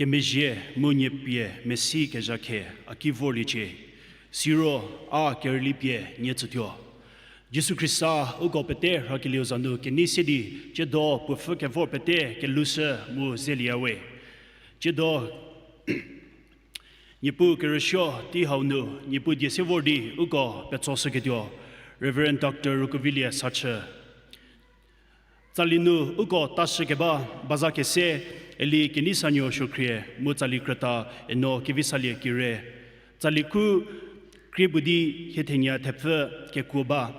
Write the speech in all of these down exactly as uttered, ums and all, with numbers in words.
Kemezhie mu niepie mesi kezha khe a ki vorliecie. Siro a kerüli pie nie tsütuo. Jisu Khrista uko pete rhakelieu za nu kenei se di, tsiedo puo pfhü kevor pete kelhoushü mu zelieya we. Tsiedo Niepuu kerüsuo tei hau nu, Niepuu die se vor di uko petsoshüketuo, Reverend Doctor Rukuvilie Sachü. Tsali nu uko tashükeba baza kese Eli Kenisanuo Suokhrie mu tsali krüta Eno Kevisalie Kire. Tsali khu krie puo di hie thenie thepfü kekuo ba.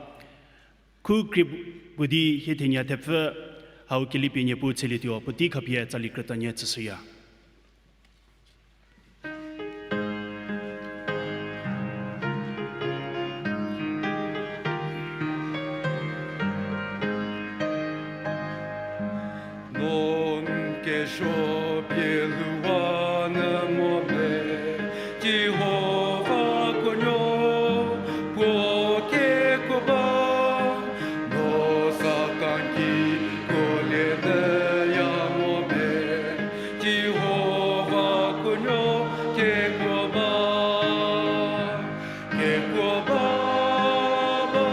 Khu krie puo di hie thenie thepfü hau kelipie Niepuu tselietuo, puotei khapie tsali krütanie tsüshüya. Non kesuo pie lhouwa nyü mo me, Jihova kuonuo puo kekuo ba, no Satan ki kuolie nyüya mo me, Jihova kuonuo kekuo ba. Kekuo ba ba,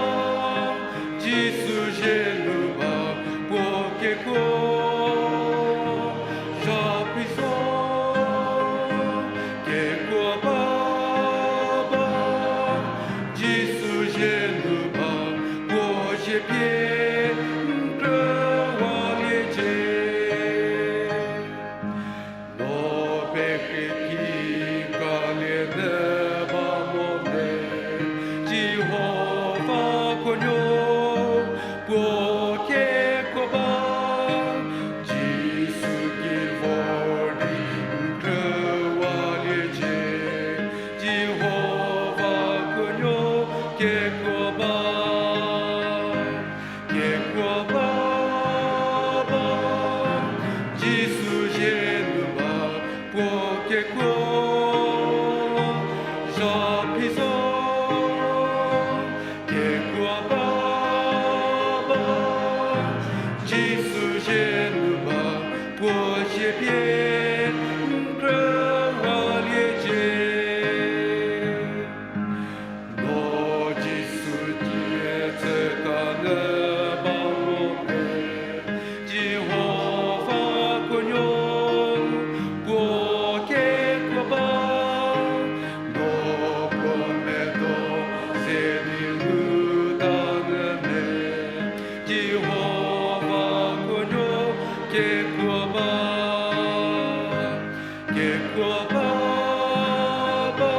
Jisu zie nu ba, puo kekuo, zha pi zo. Kekuo ba ba, Jisu zie nu ba, puo zie pie n krüwaliecie. No pekrie ki kalie nyü ba mo me, Jihova kuonuo puo kekuo ba, Jisu ki vor di n krüwaliecie, Jihova kuonuo kekuo ba. Kekuo ba ba, Jisu zie nu ba, puo kekuo, zha pi zo. Kekuo ba ba, Jisu zie nu ba, puo zie pie n krüwaliecie. No Jisu die tsüka nyü ba mo me, Jihova kuonuo puo kekuo ba, no puo medo ze di lhouta nyü me, Jihova kuonuo kekuo ba. Kekuo ba ba,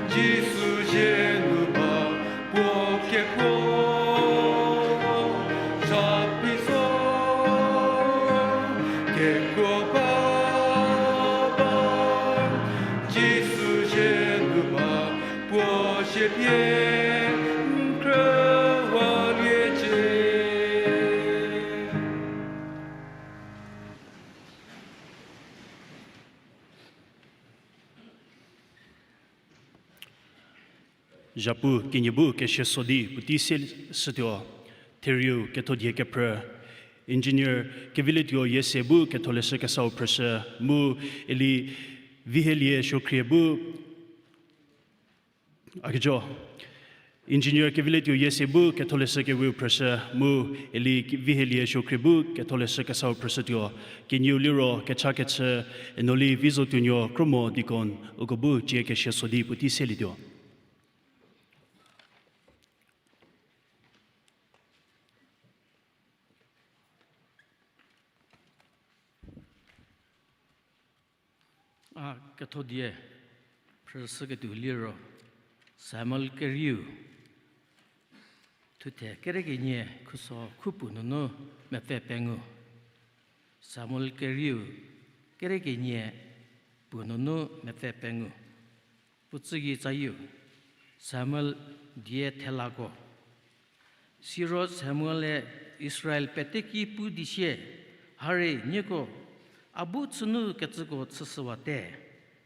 Jisu zie nu ba, puo kekuo, zha pi zo. Kekuo ba ba, Jisu zie nu ba, puo zie pie n krüwaliecie. Zhapu kenie bu kesia so di puotei se shütuo, therieu kethodie kephrü, Engineer Kevilietuo Yiese bu ketholeshü kesau phrüshü, mu Eli Vihelie Suokhrie bu A kejo, Engineer Kevilietuo Yiese bu ketholeshü keweu phrüshü mu Eli Vihelie Suokhrie bu ketholeshü kesau phrüshütuo, kenieu liro kechakechü Enoli Vizotuonuo Kromo Deacon uko bu cie kesia so di puotei selietuo. A kethodie phrüshüketuo liro, Samuel kerieu, thuthe kere kenie khuso khupuo nunu mepfü pengou. Samuel kerieu, kere kenie puo nunu mepfü pengou. Puo tsügei tsayieu, Samuel die thelako. Siro Samuel-e Israel peteki pu di sie, Hari nieko a bu chünu kecüko chüshüwate,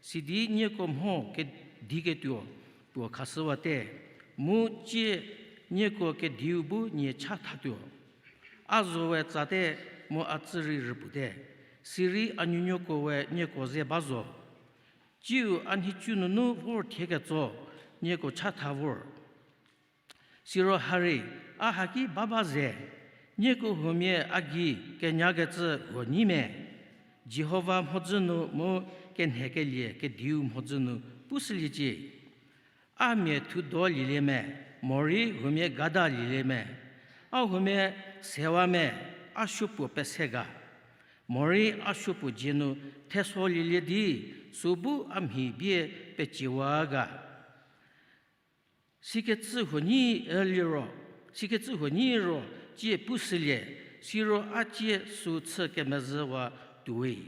sidi nieko mho kediketuo puo khashüwate, mu cie nieko kediu bu nie cha thatuo. A zowe tsate mu a tsü rei rüpuote. Sirei a nuonuoko we nieko ze ba zo. Tsiu a nhicu nunu vor thie ketso, nieko chatha vor. Siro hari, a haki baba ze, nieko huomia a gei kenyakecü huo nyi me? Jihova mhodzü nu mu kenhekelie kediu mhodzü nu pushüliecie. A mia thudo lielie me, morei huomia gada lielie me? A huomia sewa me, a supuo pese ga? Morei a supuo dzie nu theso lielie di, sü bu a mhi bie peciewa ga? Sikecü huo nyi, e, liro, sikecü huo nyi ro, tsie pushülie, siro a tsie sü chü kemezhüwa tuoi.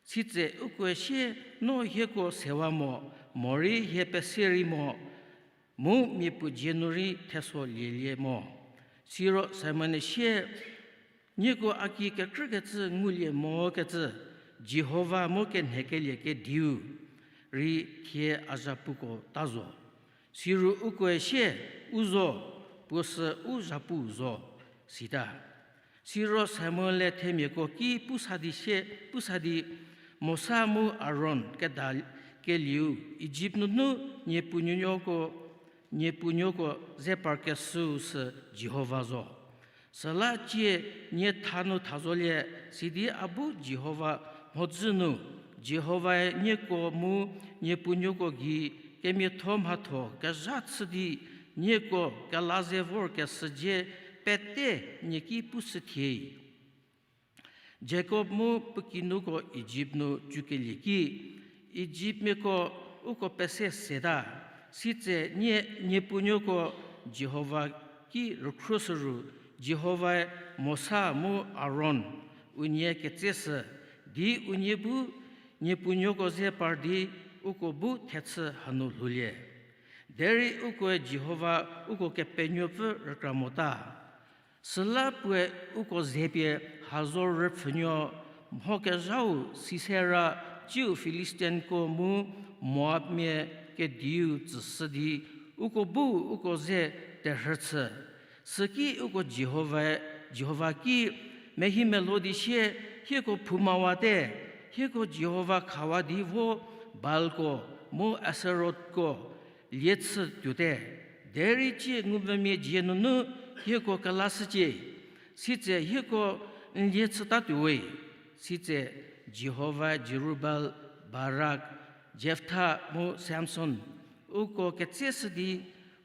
Sitse ukoe sie, no hieko sewa mo, morei hie pese rei mo, mu miapuo dzie nu rei theso lielie mo. Siro Simon-e sie, nieko a ki kekrükecü ngulie mokecü, Jihova mu kenhekelie kediu rei thie a zhapuko ta zo. Siro ukoe sie, u zo, puo sü u zhapu zo, sita. Siro Samuel-e themiako ki pusa di sie, pusa di, Mosa mu Aron kedakelieu Ijipt nunu niepuo nuonuoko, niepuo nuoko ze parkeshüu sü Jihova zo. Süla tsie nie tha nu tha zolie, sidi a bu Jihova mhodzü nu, Jihovae nieko mu niepuo nuoko gei kemiatho mhatho kezha chü di nieko kela ze vorkeshü dzie pete nie ki pushüthie. Jakob mu puo kinuko Ijipt nu tsukelie ki, Ijiptmiako uko pese seta, sitse nie, niepuo nuoko Jihova ki rükhruoshü ru, Jihovae Mosa mu Aron unie ketseshü, di unie bu niepuo nuoko ze par di uko bu thechü hanu lhoulie. Derei ukoe Jihova uko Kepenuopfü rükra mota. Süla puoe uko ze pie hazo rüpfhünuo mho kezhau Sisera tsiu Filistiako mu Moabmia kediu tsüshü di uko bu uko ze terhü chü. Süki uko Jihovae, Jihova ki mehimelo di sie, hieko phoumawate, hieko Jihova khawa di vo Baalko mu Aserotko lie chü tuote. Derei tsie ngumvümia dzie nunu hieko kelashücie, sitse hieko n lie chütatuowe. Sitse Jihovae Jerubaal, Barak, Jeftha mu Samson uko ketseshü di,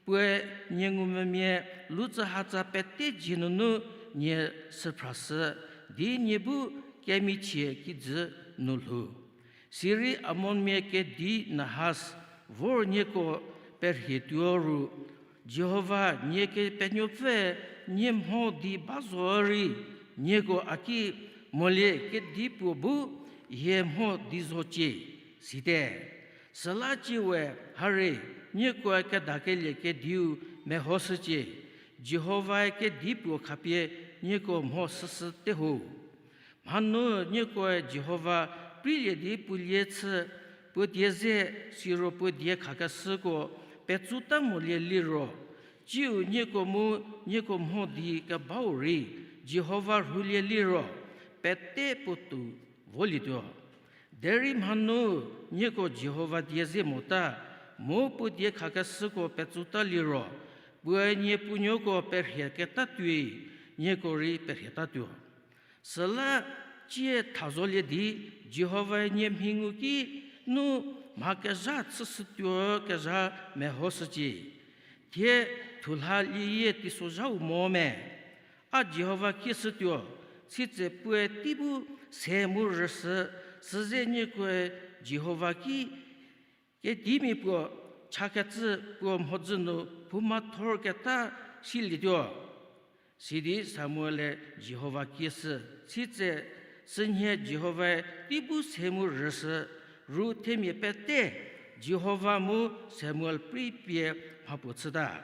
puoe nie ngumvümia lutsühatsa pete dzie nunu nie süphrashü di nie bu kemichie kijü nu lhou. Sirei Amonmia kedi Nahas vor nieko perhie tuo ru, Jihova nie Kepenuopfüe nie mho di ba zo rei, nieko a ki molie kedipuo bu hie mho di zocie, site. Süla tsie we, hare, niekoe kedakelie kediu mehoshücie, Jihovae kedipuo khapie nieko mho shüshüte ho. Mhanu niekoe Jihova preilie di puo lie chü, puo die ze, siro puo die khakeshüko petsuta molie liro, tsiu nieko mu nieko mho di kebau rei Jihova rhulie liro, pete puotou volietuo. Derei mhanu nieko Jihova die ze mota, mu puo die khakeshüko petsuta liro, puoe nie puonuoko perhie ketatuoi, nieko rei perhietatuo. Süla tsie tha zolie di, Jihovae nie mhi ngu ki nu mha kezha chüshütuo kezha mehoshücie. Thie thulha lieyie teisozhau mo me? A Jihova kieshütuo, sitse puoe tei bu se mu rüshü, süze niekoe Jihova ki kedimia puo chakecü puo mhodzü nu phouma thorketa silietuo. Sidi Samuel-e Jihova kieshü, sitse sünhie Jihovae tei bu se mu rüshü, ru themia pete Jihova mu Samuel prei pie mhapuo chüta.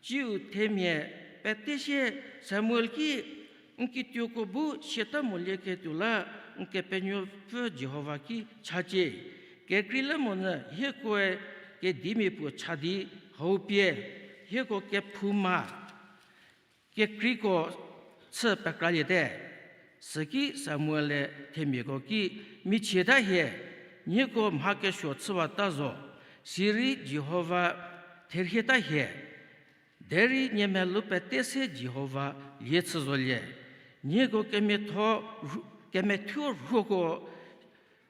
Tsiu themia pete sie Samuel ki, n kituoko bu siata molieketuo la n Kepenuopfü Jihova ki chacie. Kekreilamonyü hiekoe kedimia puo cha di hau pie hieko kephouma kekreiko chü pekraliete. Süki Samuel-e themiako ki, michieta hie, nieko mha kesuo chüwata zo, sirei Jihova therhieta hie. Derei nie melou pete se Jihova lie chü zolie. Nieko kemethuo rhuoko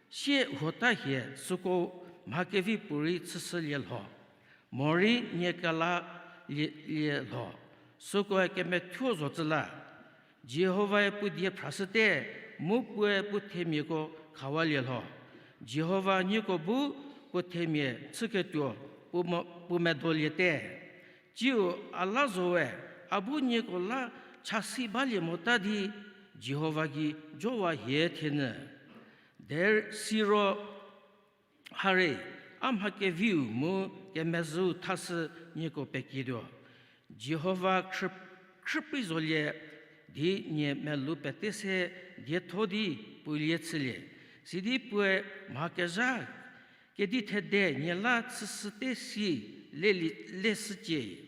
sie huota hie süko mha kevi puorei chüshülie lho. Morei nie kelalie lho, sükoe kemethuo zocü la. Jihovae puo die phrashüte, mu puoe puo themiako khawalie lho. Jihova nieko bu puo themia chüketuo puo medoliete. Tsiu a la zowe, a bu nieko la chasi balie mota di Jihova gei jowa hie thienyü. Derei siro hare, a mha keviu mu kemezhüu thashü nieko pekietuo. Jihova khrüprei zolie di nie melou pete se dietho di pulie chülie. Sidi puoe mha kezha kedi thede nie la chüshüte si leshücie.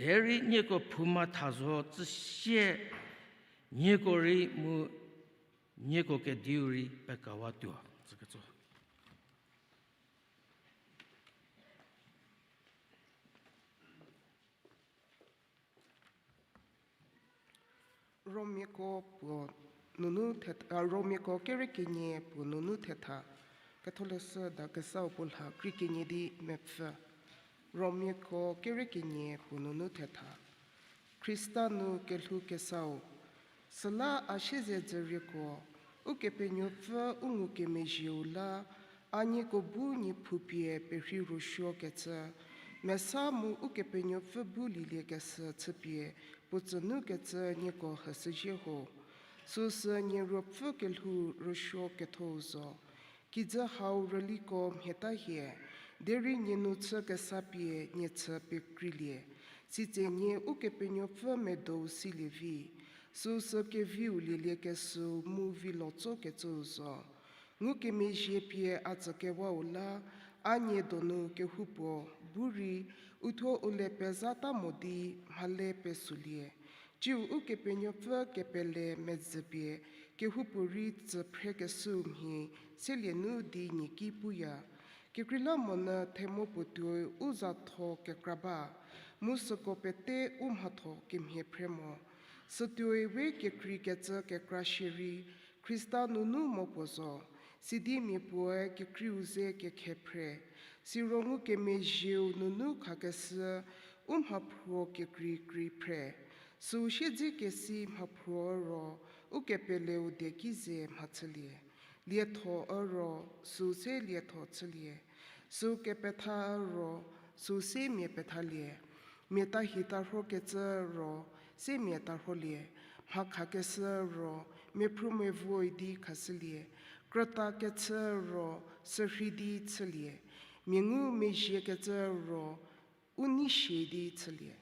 Derei nieko phouma tha zo tsüsie, nieko rei mu nieko kediu rei pekawatuo. Romiako puo nunu thetha, Romiako kere kenie puo nunu thetha, Ketholeshü Dakesau puo lha krie kenie di mepfü. Romiako kere kenie puo nunu thetha. Khrista nu kelhou kesau. Süla a siezedzürieko, Ukepenuopfü u ngukemezhieu la, a nieko bu niephupie perhei rüsuokecü, mesa mu Ukepenuopfü bu lieliekeshü chüpie puo tsünukecü nieko hüshüzhie ho. Süusü nie ruopfü kelhou rüsuo kethou zo. Kijü hau rüliko mhieta hie, derei nie nu chü kesa pie nie chü pekreilie. Sitse nie Ukepenuopfü medou silie vi. Süusü keviu lieliekeshüu mu vilo tsokecüu zo. Ngukemezhie pie a tsükewau la, a nie donu kehoupuo bu rei, uthuo u le pezhata mo di mhale pesuolie. Tsiu Ukepenuopfü kepele medzü pie kehoupuorei tsü phrekeshüu mhie selie nu di nie ki puya. Kekreilamonyü themo puo tuoi u zatho kekra ba, mu süko pete u mhatho kemhie phre mo. Sütuoi we kekreikecü kekra shierei, Khrista nunu mo puo zo, sidi mia puoe kekreiu ze kekhe phre. Siro ngukemezhieu nunu khakeshü u mhaphruo kekrei krei phre. Süu siedzekesi mhaphruo ro, ukepeleu dieki ze mhachülie. Lietho ro, süu se lietho chülie. Süu kepetha ro, süu se mia pethalie. Mia tahi tarhokecü ro, se mia tarholie. Mha khakeshü ro, mia phrumevuoi di khashülie. Krüta kechü ro, sürhei di chülie. Mia ngumezhiekecü ro, u nei sie di chülie.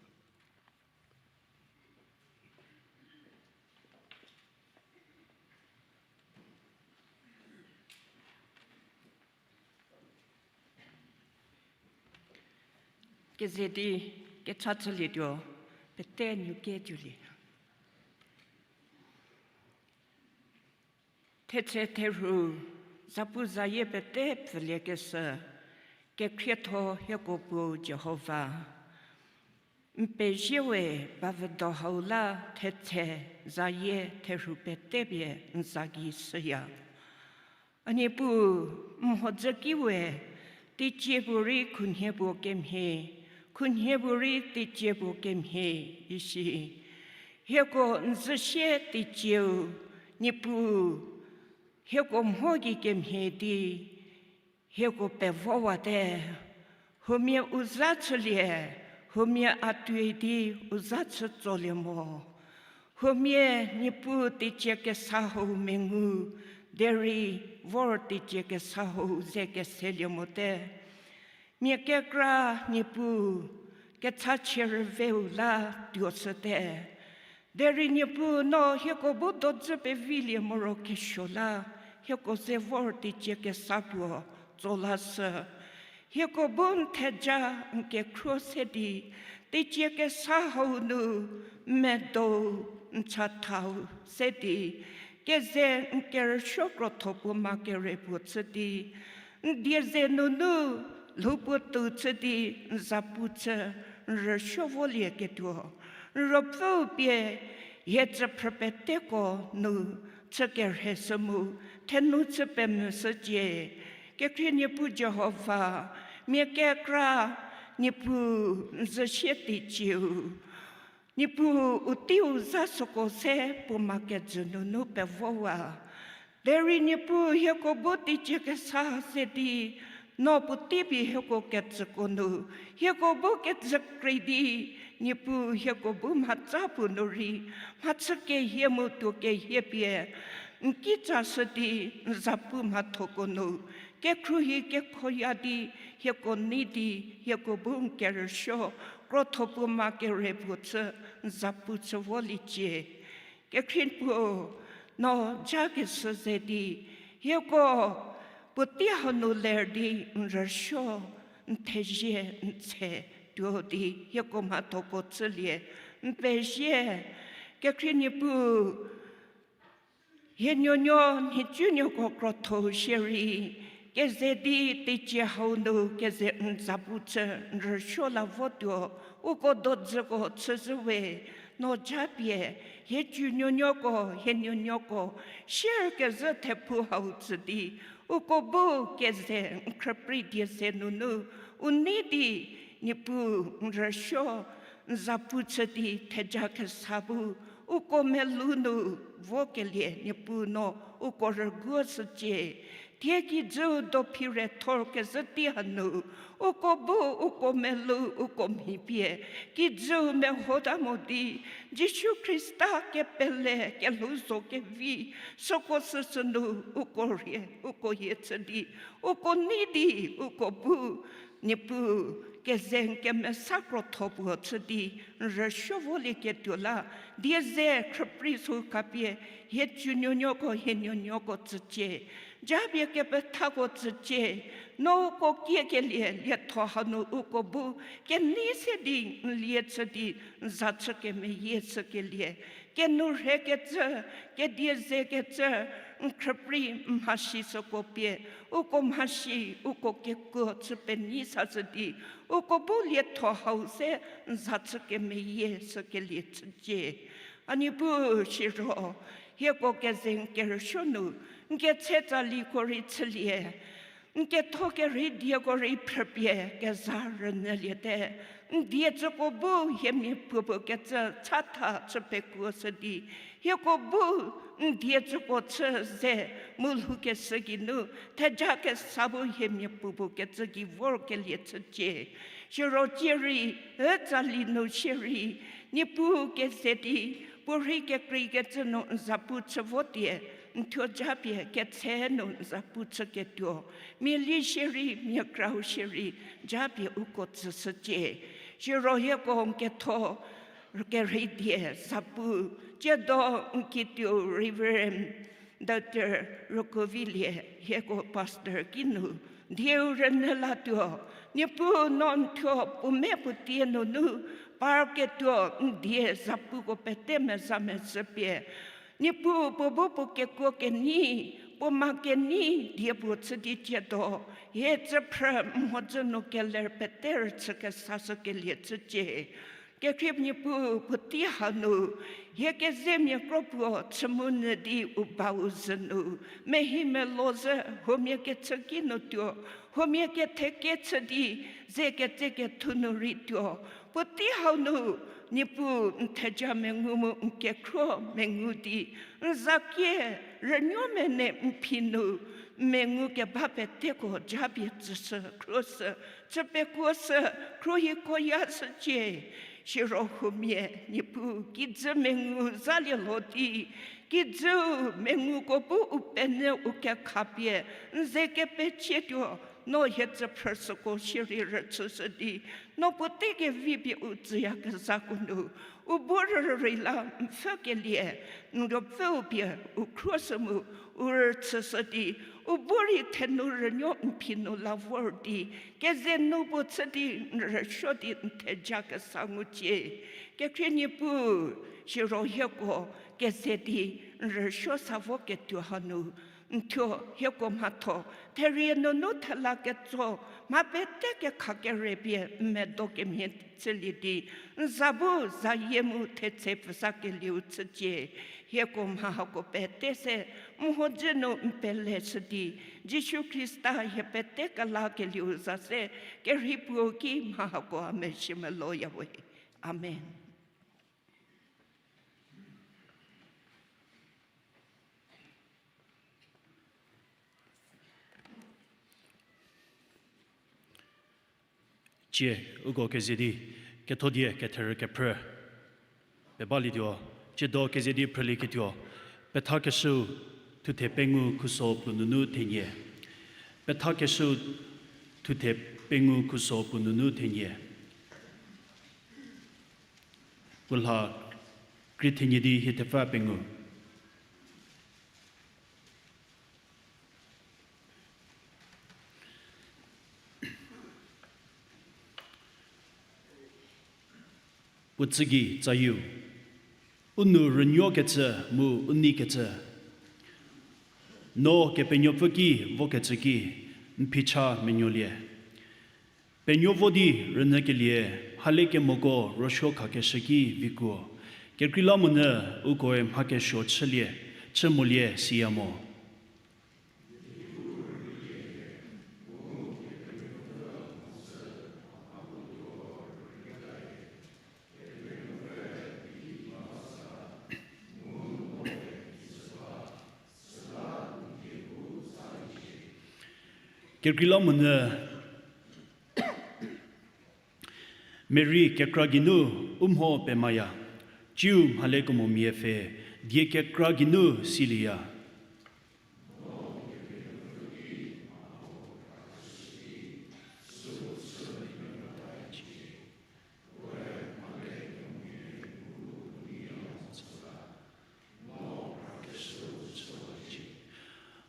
Keze di kecha chülietuo, pete nuke tuolie. Thetse therhu, zapu zayie pete pfüliekeshü, kekhrietho hieko Puo Jihova. N pezie we, bavüdo hau la thetse zayie therhu pete pie n za gei shüya. A Niepuu, n mhodzü ki we, teicie puorei khunhie puo kemhie, khunhie puorei teicie puo kemhie, isi. Hieko n zhü sie teicieu, Niepuu, hieko mho gei kemhie di, hieko pevowate, huomia u za chülie, huomia a tuoi di u za chü tsolie mo. Huomia Niepuu teicie kesa hau mengu, derei vor teicie kesa hau ze keselie mote. Mia kekra Niepuu, kechachie rüveu la tuo shüte. Derei Niepuu no hieko bu dodzü pevilie moro kesuo la, hieko ze vor teicie kesa puo tso lashü. Hieko bu n theja n kekhruo se di, teicie kesa hau nu n medou n chathau se di, keze n kerüsuo krotho puo ma kere puo chü di, n die ze nunu lhou puo tou chü di n zapu chü n rüsuo volieketuo, n ruopfüu pie hie tsüphrü peteko nu chü kerhei shü mu thenu chü pemvü shücie. Kekhrie Niepuu Jihova, mia kekra Niepuu n zü sie teicieu, Niepuu u teiu za süko se puo ma kejü nunu pevowa. Derei Niepuu hieko bu teicie kesa se di, no puotei pie hieko ketsüko nu, hieko bu kejü krei di, Niepuu hieko bu mhatsa puo nu rei, mhachü kehie mu tuo kehie pie n kitsa shü di n zapu mhathoko nu, kekhruohi kekhoya di, hieko nei di, hieko bu n kerüsuo krotho puo ma kere puo chü n zapu chü voliecie. Kekhrie puo, no ja keshü ze di, hieko puotei hanu ler di n rüsuo, n thezie, n tse tuo di hieko mhathoko chülie, n pezie. Kekhrie Niepuu, hie nuonuo nhicunuoko krotho shierei, keze di teicie hau nu keze n zapu chü n rüsuo la votuo, uko dodzüko chüzhü we, no japie, hie cü nuonuoko, hie nuonuoko, share kezhü thephu hau tsü di, uko bu keze n khrüprei die ze nunu, u nei di, Niepuu n rüsuo, n zapu chü di theja kesa bu, uko melou nu vokelie Niepuu no uko rüguo shücie. Thie kijüu dophi rethor kezhü tei hanu, uko bu uko melou uko mhi pie, kijüu mehota mo di, Jisu Khrista kepele kelhou zo kevi, süko süsü nu uko rhie, uko hie chü di, uko nei di, uko bu, Niepuu, keze n kemesa krotho puo chü di, n rüsuo volieketuo la, die ze khrüprei sü khapie, hie cü nuonuoko, hie nuonuoko tsücie. Japie kepethako tsücie, no uko kiekelie lietho hanu uko bu, kenei se di n lie chü di, n za chü kemeyie shükelie. Kenu rhekecü, kedie zekecü, n khrüprei mhasi süko pie, uko mhasi, uko kekuo chü penei sashü di, uko bu lietho hau se n za chü kemeyie shükelie chücie. A Niepuu siro, hieko keze n kerüsuo nu, n ketse tsaliko rei chülie. N ketho kerhei dieko rei phrüpie keza rünyüliete. N die tsüko bu hiemia puopuo kecü chatha chü pekuoshü di, hieko bu n die tsüko chü ze mu lhoukeshü geinu, theja kesa bu hiemia puopuo kecü gei vorkelie chücie. Siro cie rei, ü tsali nu shierei, Niepuu keze di, puorhei kekreikecü nu n zapu chü votie, n thuo japie ketse nu n zapu chüketuo, mia lie shierei, mia krau shierei, japie uko tsüshücie. Siro hieko n ketho kerhei die zapu, tsiedo n kituo Reverend Doctor Rokovilie, hieko pastor kinu, dieu rünyü latuo, Niepuu no n thuo puo me puo tie nunu, parketuo n die zapuko pete meza mezhü pie, Niepuu puo bu puo kekuo kenei, puo ma kenei die puo chü di tsiedo, hie tsüphrü mhodzü nu keler pete rüchü kesashükelie chücie. Kekhrie Niepuu puotei hanu, hie kezemia kro puo chü mu nyü di u bau zhü nu, mehimelo zhü huomia kechü kinu tuo, huomia ketheke chü di, ze ketse kethu nu rei tuo, puotei hanu, Niepuu n theja mengu mu n kekhruo mengu di, n zakie rünuo mene n phi nu, mengu keba peteko japie tsüshü, khruoshü, chü pekuoshü, khruohikoya shücie. Siro huomia Niepuu kijü mengu zalie lho di, kijü menguko bu u penyü u kekhapie, n ze kepechietuo, No hie tsüphrü süko shierei rüchüshü di, no puotei kevi pie u tsüyakezhako nu, u bu rürei la n pfhükelie, n ruopfüu pie u khruoshü mu, u rüchüshü di, u bu rei thenu rünuo n phi nu la vor di, keze nu puo chü di n rüsuo di n thejakesa ngucie. Kekhrie Niepuu, siro hieko keze di n rüsuo sa voketuo hanu, n thuo hieko mhatho therie nunu thela ketso, mha pete kekha kere pie n medo kemhie chülie di, n za bu zayie mu thetse pfhüsakelieu chücie. Hieko mha hako pete se mhodzü nu n peleshü di, Jisu Khrista hie pete kelakelieu za se kerhei puo ki mha hako a mezhie meloyawe. Amen. Cie, uko keze di kethodie ketherü kephrü pebalietuo, tsiedo keze di phrülieketuo, Pethakeshüu thuthe pengou khuso puo nunu thenie. Pethakeshüu thuthe pengou khuso puo nunu thenie. Puo lha krie thenie di hie thepfü pengou. Puo tsügei tsayieu, u nou rünuokecü mu u neikecü, no Kepenuopfü ki vokecü ki n phicha menuolie. Penuo vo di rünyükelie, mhalekemoko ruosuo khakeshü ki vikuo. Kekreilamonyü ukoe mha kesuo chülie, chü molie siya mo. Kekreilamonyü Mary kekra geinu u mho pemaya, tsiu mhalekemomia pfhe, die kekra geinu silieya.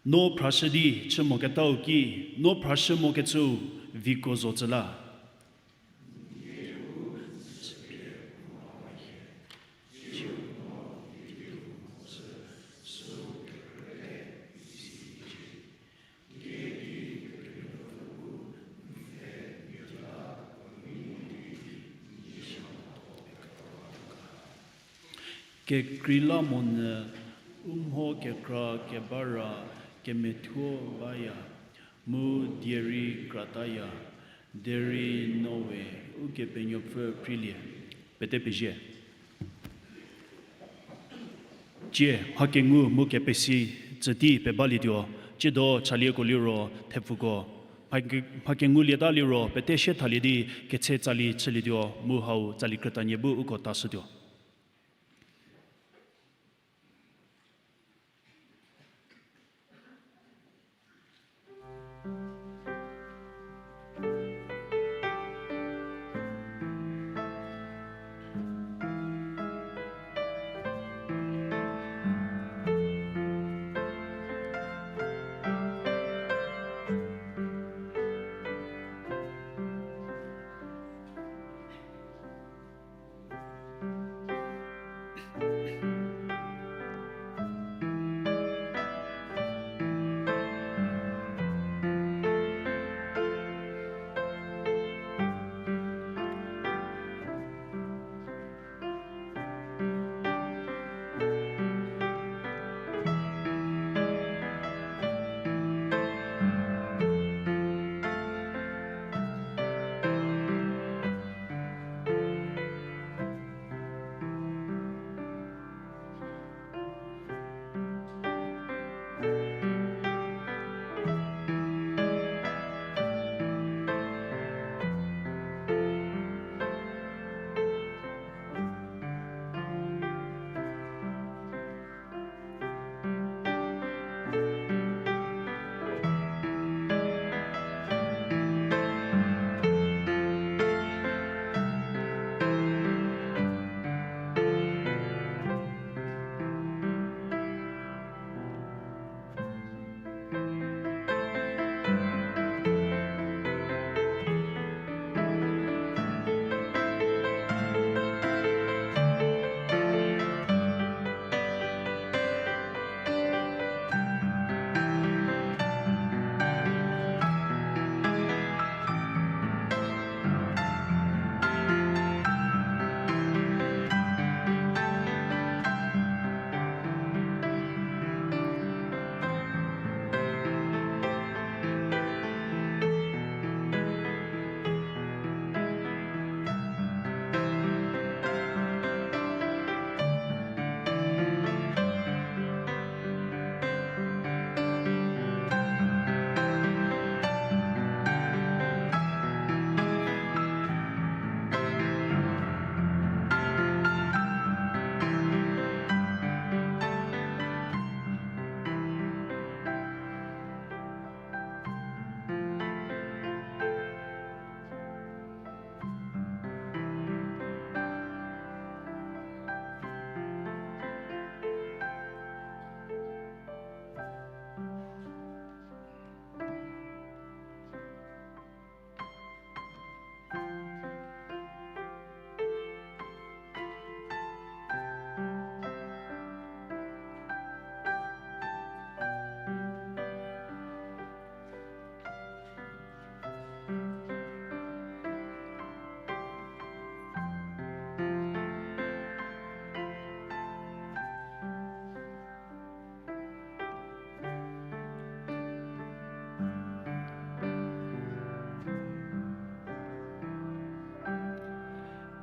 No phrashü di chü moketau ki, no phrashü mokecüu viko zo tsü la. Kekreilamonyü u mho kekra keba ra kemethuo baya, mu die rei krataya, derei no we Ukepenuopfü preilie. Pete pezie. Tie, mha kengu mu kepesi tsütei pebalietuo, tsiedo chalieko liro thepfuko, mha ke-, mha kengu lieta liro pete sie thalie di ketse tsali chülietuo, mu hau tsali krütanie bu uko tashütuo.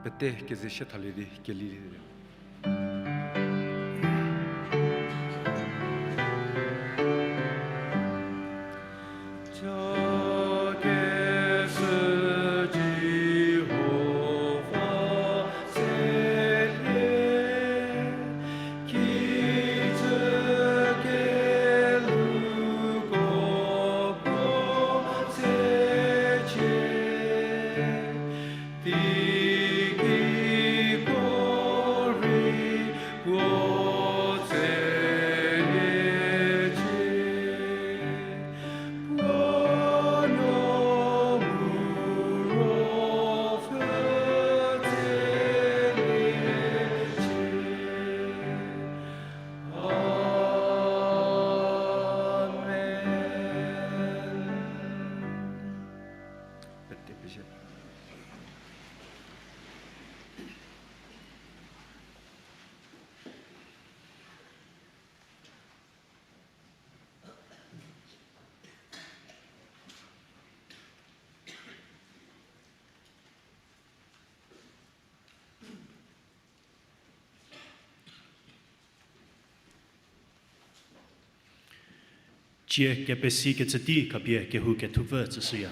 Pete keze shie thalie di kelilie. Cie kepesi kecü tei khapie kehou kethupfü tsüshüya.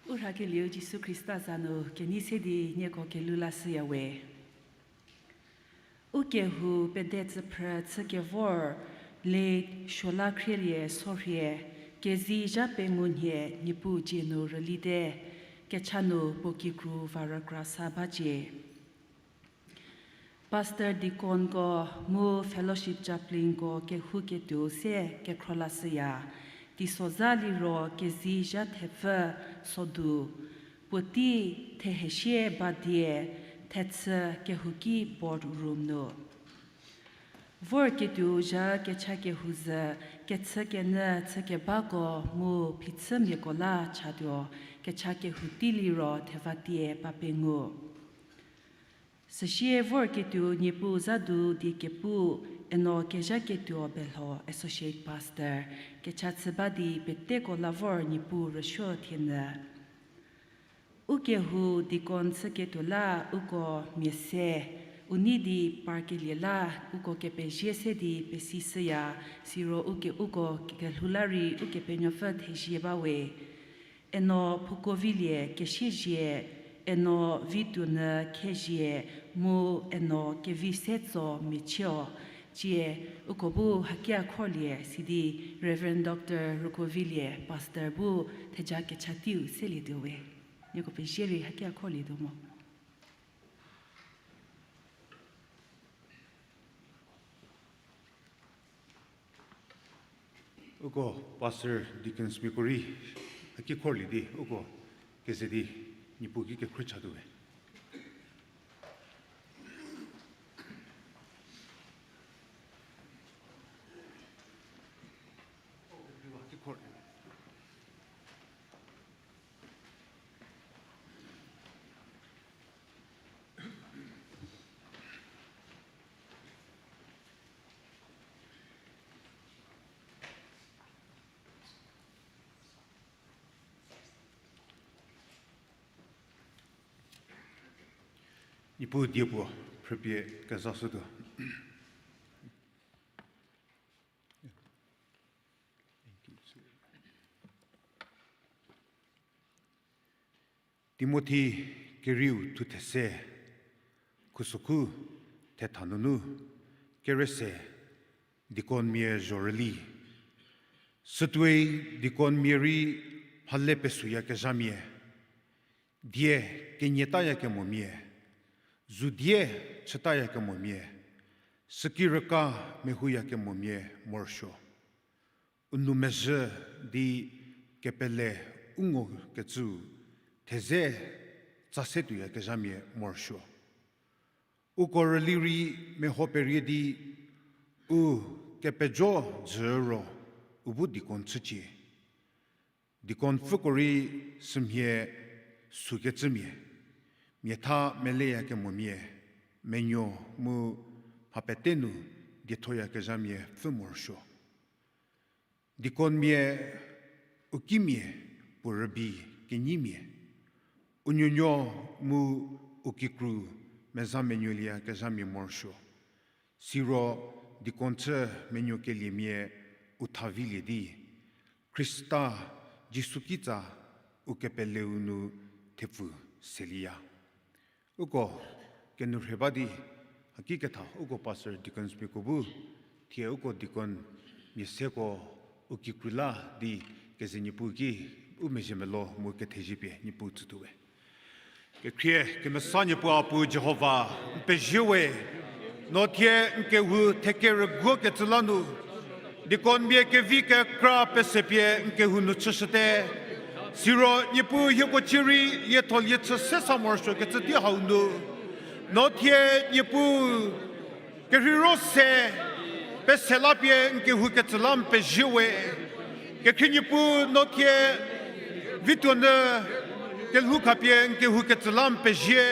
U rhakelieu Jisu Khrista za nu kenei se di nieko kelhou lashüya we. U kehou pede tsüphrü chü kevor late Suola Khrielie Sorhie, kezi zha pengou nhie Niepuu dzie nu rülite, kecha nu puo kikru va rükra sa bacie. Pastor, deaconko mu fellowship chaplainko kehouketuou se kekhro lashüya. Teisozha liro kezi zha thepfü sodu, puotei thehesie ba die thechü kehouki board room nu. Vorketuou zha kecha kehou zhü kechükenyü chükebako mu phichümiako la chatuo, kecha kehou tei liro thevatie ba pengou. Süsie vorketuou Niepuu zha du die kepu, eno kezhaketuo Belho Associate Pastor, kecha chü ba di peteko la vor Niepuu rüsuo thienyü. U kehou deacon chüketuo la uko mia se, u nei di parkelie la uko kepezie se di pesishüya, siro uko kelhou la rei Ukepenuopfü thezie ba we. Eno Phukovilie Kesiezie, eno Vituonyü Khezie, mu eno Kevisetso Michio. Cie uko bu hakia khorlie sidi Reverend Doctor Rukovilie, Pastor bu theja kecha teiu selietuo we. Nieko pezie rei hakia khorlietuo mo. Uko pastor, deaconsmiako rei haki khorlie di uko keze di Niepuu ki kekhrie chatuo we. Niepuu die puo phrüpie kezashütuo. Timothi kerieu thu these, khusokhu thetha nunu, kerese, deaconmia zhorüli. Sütuoi deaconmia rei mhale pesuyakezhamia, die kenyie tayakemomia, zu die chütayakemomia, süki rüka mehouyakemomia morosuo. U nou mezhü di kepele u ngokecüu theze tsa se tuoyakezhamia morosuo. Uko rüli rei meho perie di u kepejo jü ro u bu deacon chücie. Deacon pfüko rei sümhie sükecümia, miatha meleyakemomia, menuo mu mha pete nu diethoyakezhamia pfü morosuo. Deaconmia, u kimia, puo rübei kenyimia, u nuonuo mu u kikru meza menuolieyakezhamia morosuo. Siro deacon chü menuokeliemia u thavilie di, Khrista Jisu kitsa u kepeleu nu thepfu selieya. Uko kenu rhie ba di, haki ketha uko pastor deaconsmiako bu, thie uko deaconmia seko u kikru la di keze Niepuu ki u mezhie melou mu kethezie pie Niepuu tsütuowe. Kekhrie kemesa Niepuu a Puu Jihova, n pezie we, no thie n kehou thekerüguokecü la nu, deaconmia kevi kekra pese pie n kehou nu chüshüte. Siro Niepuu hieko cierei lietho liechü se sa morosuokecü tei hau nu, no thie Niepuu kerheiro se pese la pie n kehoukecü la n pezie we. Kekhrie Niepuu no thie vituo nyü kelhou khapie n kehoukecü la n pezie.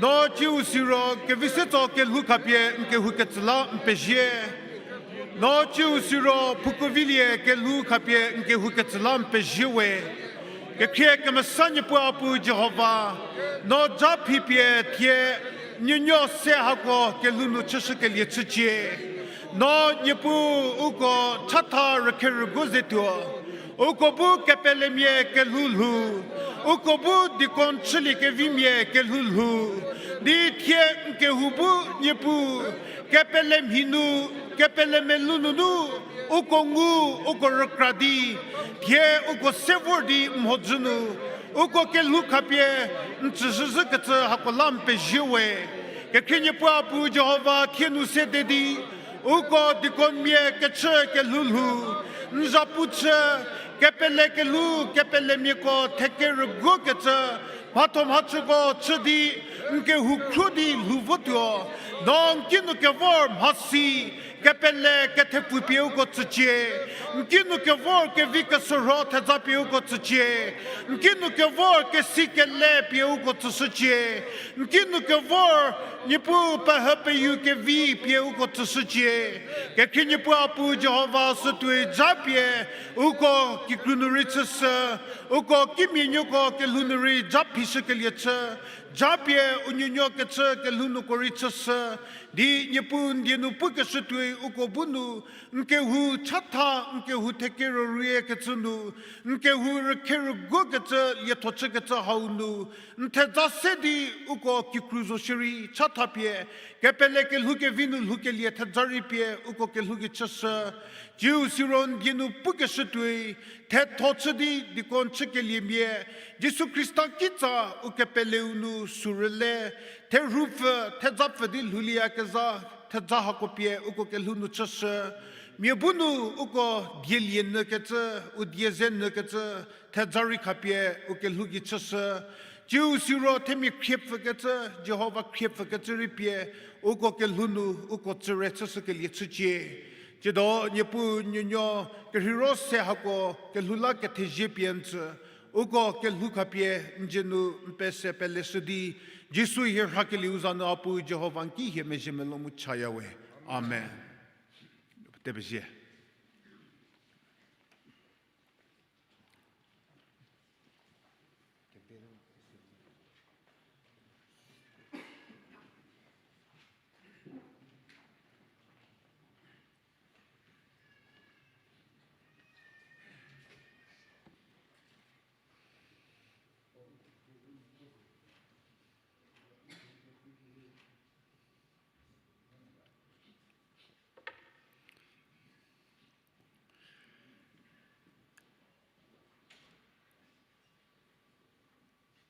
No ciu siro kevi se tso kelhou khapie n kehoukecü la n pezie. No ciu siro phukovilie kelhou khapie n kehoukecü la n pezie we. Kekhrie kemesa Niepuu a Puu Jihova, no ja phi pie thie nuonuo se hako kelhou nu chüshükelie chücie. No Niepuu uko chatha rükherüguo ze tuo. Uko bu kepelemia kelhou lhou, uko bu deacon chüliekevimia kelhou lhou, di thie n kehou bu Niepuu kepele mhi nu, kepele melou nunu, uko ngu, uko rükra di, thie uko se vor di mhodzü nu, uko kelhou khapie n tsüzhüzhükecü hako la n pezie we. Kekhrie Niepuu a Puu Jihova thie nu sede di, uko deaconmia kechü kelhou lhou, n zhapu chü, kepele kelhou, kepelemiako thekerüguokecü, mhatho mhachüko chü di, n kehou khro di lhou votuo, no n kinu kevor mhasi, kepele kethepfu pie uko tsücie, n kinu kevor kevi kesorho thedza pie uko tsücie, n kinu kevor kesi kele pie uko tsüshücie, n kinu kevor Niepuu pehü peyu kevi pie uko tsüshücie. Kekhrie Niepuu a Puu Jihova sütuoi ja pie uko kikru nu rei chüshü, uko kimia nuoko kelhou nu rei ja phishükelie chü, ja pie u nuonuo kechü kelhou nuko rei chüshü, di Niepuu n die nu pukeshütuoi uko bu nu, n kehou chatha, n kehou thekerüriekecü nu, n kehou rükherüguokecü lietho chükecü hau nu, n thedza se di uko kikru zo shierei chatha pie, kepele kelhou kevi nu lhoukelie thedza rei pie uko kelhou gei chüshü, ciu siro n die nu pukeshütuoi, thetho chü di deacon chükeliemia, Jisu Khrista kitsa u kepeleu nu sü rüle, therhupfü, thedzapfü di lhoulieyakezha, thedza hako pie uko kelhou nu chüshü. Mia bu nu uko dielie nyükecü, u die ze nyükecü, thedza rei khapie u kelhou gei chüshü. Ciu siro themia khriepfükecü, Jihova khriepfükecü rei pie, uko kelhou nu uko tsüre chüshükelie chücie. Tsiedo Niepuu nuonuo kerheiro se hako kelhou la kethezie pie n tsü, uko kelhou khapie n dzie nu n pese peleshü di, Jisu hie rhakelieu za nu a Puu Jihova n ki hie mezhie melou mu chaya we. Amen. Te pezie.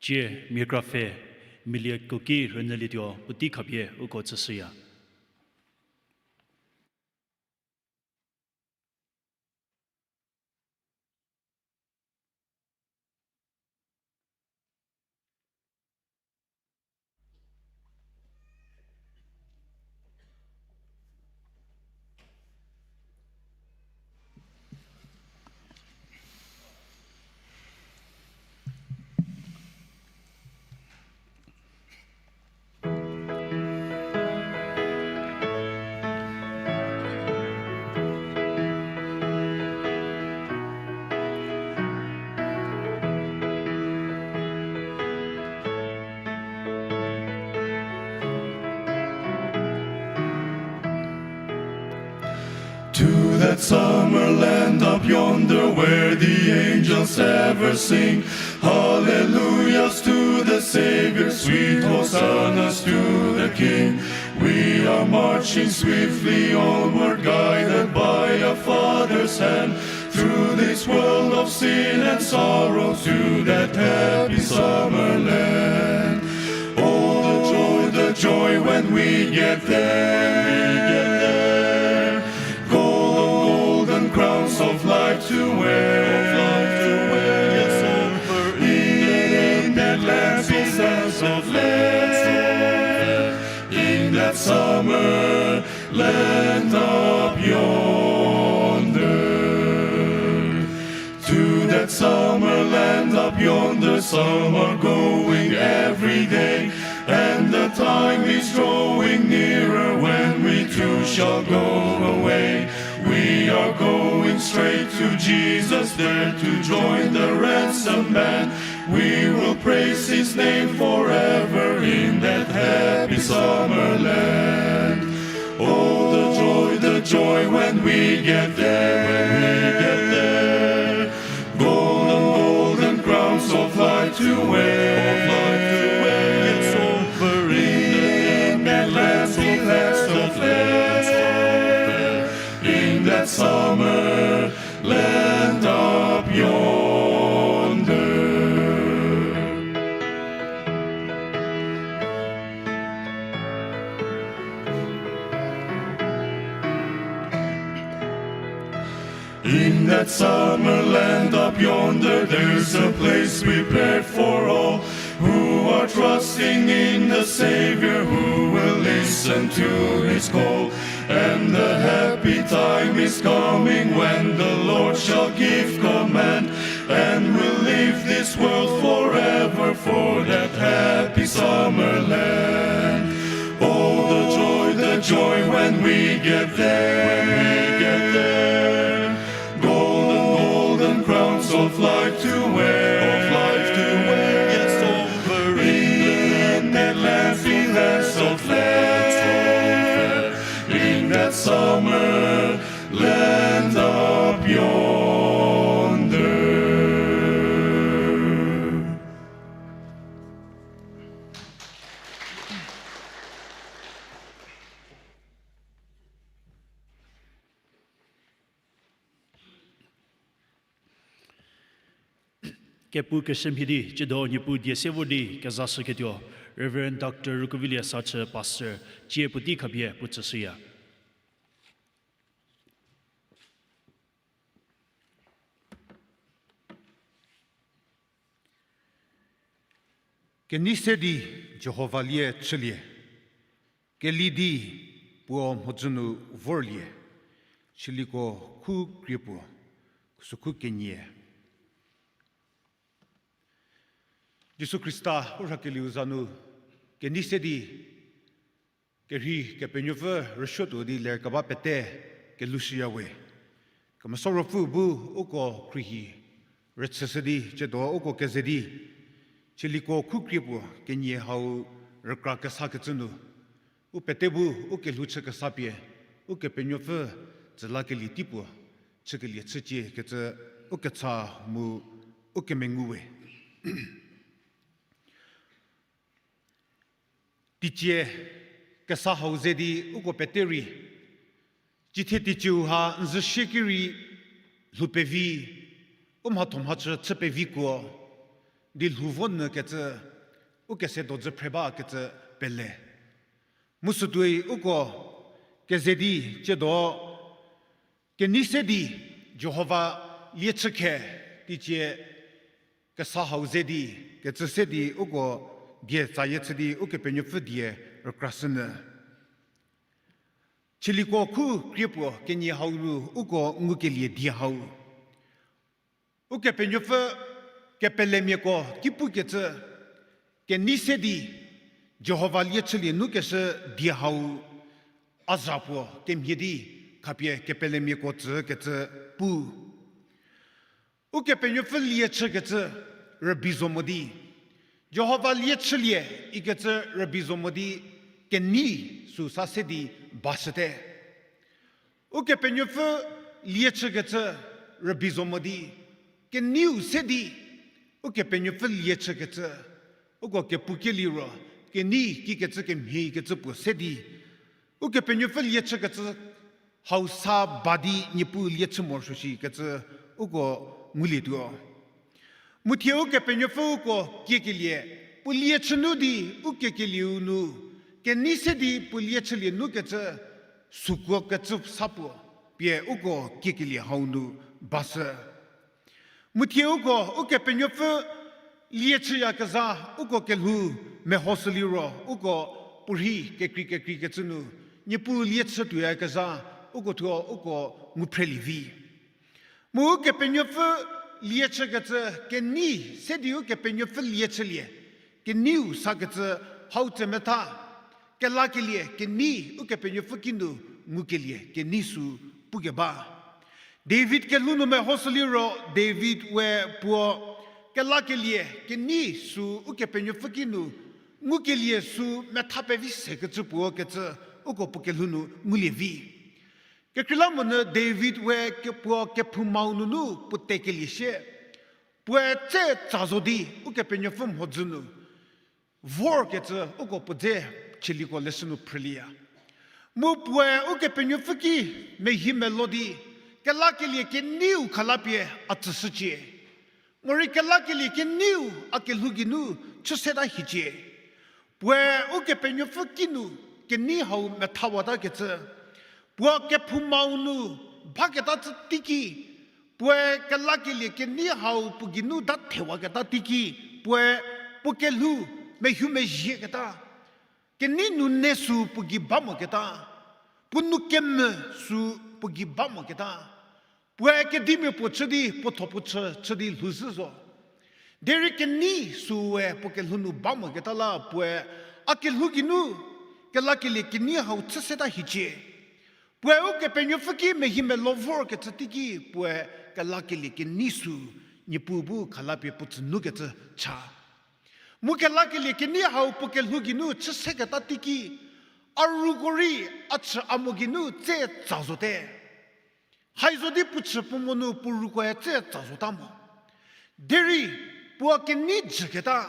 Cie mia krapfhe, milie koki rünyülietuo puotei khapie uko tsüshüya. To that summer land up yonder where the angels ever sing hallelujahs to the Savior, sweet hosannas to the King. We are marching swiftly onward, guided by our Father's hand, through this world of sin and sorrow to that happy summer land. Oh, the joy, the joy when we get there. Golden, golden crowns of life to wear. Of life to wear, yes, over in that land of land, in that summer land up yonder. To that summer land up yonder, some are going every day, and the time is drawing nearer when we too shall go away. We are going straight to Jesus, there to join the ransom band. We will praise his name forever in that happy summer land. Oh, the joy, the joy when we get there, when we get there. Golden, golden crowns of life to wear, of life to wear, yes, over in that land of land, in that summer land up yonder. In that summer land up yonder, there's a place prepared for all who are trusting in the Savior, who will listen to his call. And the happy time is coming when the Lord shall give command, and we'll leave this world forever for that happy summer land. Oh, the joy, the joy when we get there, when we get there. Golden, golden crowns of life to wear, of life to wear, yes, over in that land, in that land of land, in that summer land up yonder. Kepu keshü mhie di, tsiedo Niepuu die se vor di kezashüketuo, Reverend Doctor Rukuvilie Sachü Pastor, tsie puotei khapie puo tsüshüya. Kenei se di Jihova lie chülie, keli di puo mhodzü nu vorlie, chüliko khu krie puo, süko kenie. Jisu Khrista u rhakelieu za nu kenei se di kerhei Kepenuopfü rüsuotuo di lerkeba pete kelushüya we. Kemesa Ruopfü bu uko khruohi rüchüshü di, tsiedo uko keze di, chüliko khu krie puo kenie hau rükra kesakecü nu, u pete bu u kelhou chü kesa pie, Ukepenuopfü tsülakelie tei puo chükelie chücie kecü u kecha mu u kemengu we. Teicie kesa hau ze di uko pete rei, cithie teicieu ha n zü sie ki rei lhou pevi, u mhatho mhachü chü pevikuo, di lhou vo nyü kecü, u kese dozü phre bakecü pele. Mu sütuoi uko keze di tsiedo, kenei se di Jihova lie chükhe, teicie kesa hau ze di, kecü se di uko die tsayie chü di Ukepenuopfü die rükrashünyü. Chüliko khu krie puo kenie hau nu uko ngukelie die hau, Ukepenuopfü kepelemiako ki pukecü, kenei se di Jihova lie chülie nu keshü die hau a za puo kemhie di khapie kepelemiako tsükecü pu. Ukepenuopfü lie chükecü rübei zo mo di, Jihova lie chülie ikecü rübei zo mo di, kenei süu sa se di bashüte. Ukepenuopfü lie chükecü rübei zo mo di, keneiu se di, Ukepenuopfü lie chükecü, uko kepu kelie ro, kenei kikecü kemhie kecü puo se di, Ukepenuopfü lie chükecü hau sa ba di Niepuu lie chü morosuo shikecü uko ngulietuo. Mu thie Ukepenuopfü uko kiekelie, puo lie chü nu di ukekelieu nu, kenei se di puo lie chülie nukecü, sükuo kecü sa puo, pie uko kiekelie hau nu bashü. Mu thie uko Ukepenuopfü lie chüyakezha uko kelhou mehoshü liro, uko puorhi kekrei kekreikecü nu, Niepuu lie chü tuoyakezha, uko thuo uko ngu phrelie vi. Mu Ukepenuopfü lie chükecü kenei, se di Ukepenuopfü lie chülie, keneiu sakecü hau tsemetha, kelakelie kenei Ukepenuopfü kinu ngukelie kenei sü pukeba. David kelhou nu mehoshü liro David we puo kelakelie kenei sü Ukepenuopfü kinu ngukelie sü metha pevi sekecü puo kecü uko puo kelhou nu ngulie vi. Kekreilamonyü David we ke- puo kephoumau nunu puo tekelie sie, puoe tse tsa zo di Ukepenuopfü mhodzü nu vorkecü uko puo dze chüliko leshü nu phrülieya. Mu puoe Ukepenuopfü ki mehi melo di, kelakelie keneiu khalapie a tsüshücie. Morei kelakelie keneiu a kelhou geinu chüseta hiecie. Puoe Ukepenuopfü kinu kenei hau methawatakecü, puo kephoumau nu baketa tsü teiki, puoe kelakelie kenei hau puo geinu da thewaketa teiki, puoe puo kelhou mehu mezhieketa, kenei nune sü puo gei ba moketa, puo nou kemvü sü puo gei ba moketa, puoe kedimia puo chü di puo thuo puo chü chü di lhouzhü zo. Derei kenei süe puo kelhou nu ba moketa la puoe a kelhou geinu kelakelie kenei hau chüseta hiecie. Puoe Ukepenuopfü ki mehi melo vorkecü teiki puoe kelakelie kenei sü Niepuu bu khalapie puo tsü nukecü cha. Mu kelakelie kenei hau puo kelhou geinu chüseketa teiki, a ruko rei a chü a mo geinu tse tsa zote. Hai zo di puo chü puo mo nu puo rukoe tse tsa zota mo. Derei puo kenei jüketa,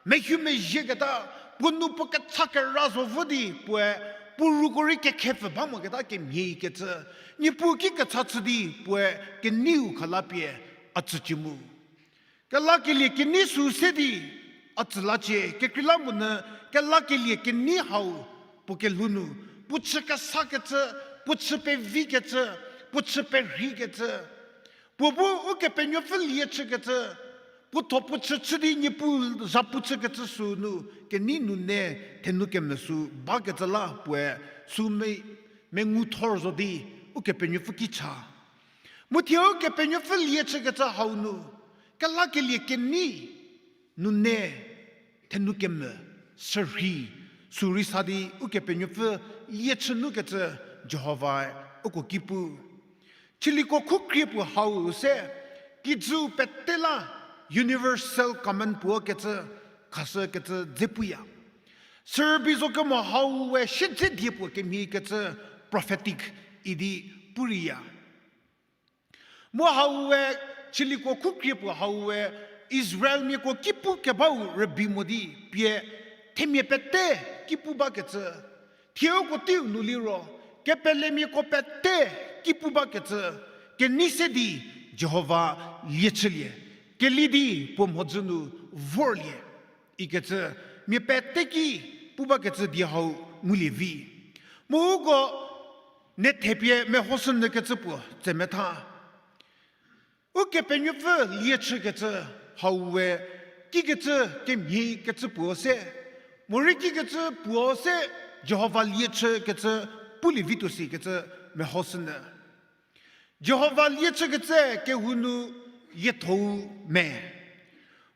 mehu mezhieketa, puo nou puo kecha kera zo vo di puoe puo ruko rei kekhepfü ba moketa kemhie kecü, Niepuu ki kecha chü di puoe keneiu khalapie a tsücie mu. Kelakelie kenei sü se di a tsü lacie, kekreilamonyü kelakelie kenei hau puo kelhou nu, puo chü kesakecü, puo chü pevikecü, puo chü perheikecü, puo bu Ukepenuopfü lie chükecü, puo thuo puo chü chü di Niepuu zhapu chükecü sü nu kenei nune thenu kemvü sü bakecü la puoe sü me- mengu thor zo di Ukepenuopfü ki cha. Mu thie Ukepenuopfü lie chükecü hau nu, kelakelie kenei nune thenu kemvü, sürhei, sü rei sa di Ukepenuopfü lie chü nukecü Jihovae uko ki pu. Chiliko khu krie puo hau se, kijü pete la universal command puo kecü, khashükecü dze puya. Sürübei zo kemo hau we siedze die puo kemhie kecü prophetic idi pureiya. Mu hau we chiliko khu krie puo hau we Israelmiako ki pu kebau rübei mo di pie themia pete ki pu bakecü, thie uko teiu nu liro, kepelemiako pete ki pu bakecü, kenei se di Jihova lie chülie, keli di puo mhodzü nu vorlie ikecü, mia pete ki pu bakecü die hau ngulie vi. Mu uko ne thepie mehoshünyükecü puo tsemetha. Ukepenuopfü lie chükecü hau we kikecü kemhie kecü puo se, morei kikecü puo se Jihova lie chükecü pulie vituo sikecü mehoshünyü. Jihova lie chükecü kehou nu lietho-u me.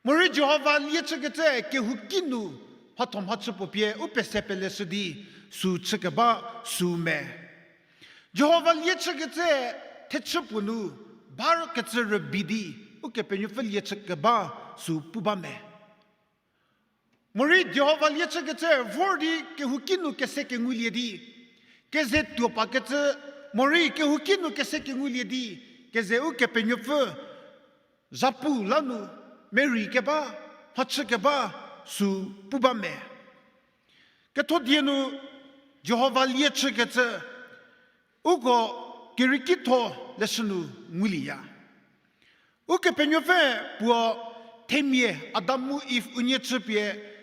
Morei Jihova lie chükecü kehouki nu mhatho mhachü puo pie u pese peleshü di sü chükeba sü me. Jihova lie chükecü thechü puo nu bakecü rübei di Ukepenuopfü lie chükeba sü pu ba me. Morei Jihova lie chükecü vor di kehouki nu kese kengulie di, keze tuo pakecü Morei kehouki nu kese kengulie di, keze Ukepenuopfü zhapu la nu, merei keba, mhachü keba, sü pu ba me. Ketho die nu Jihova lie chükecü, uko Kerükitho leshü nu ngulieya. Ukepenuopfü puo themia Adam mu Iv unie chüpie,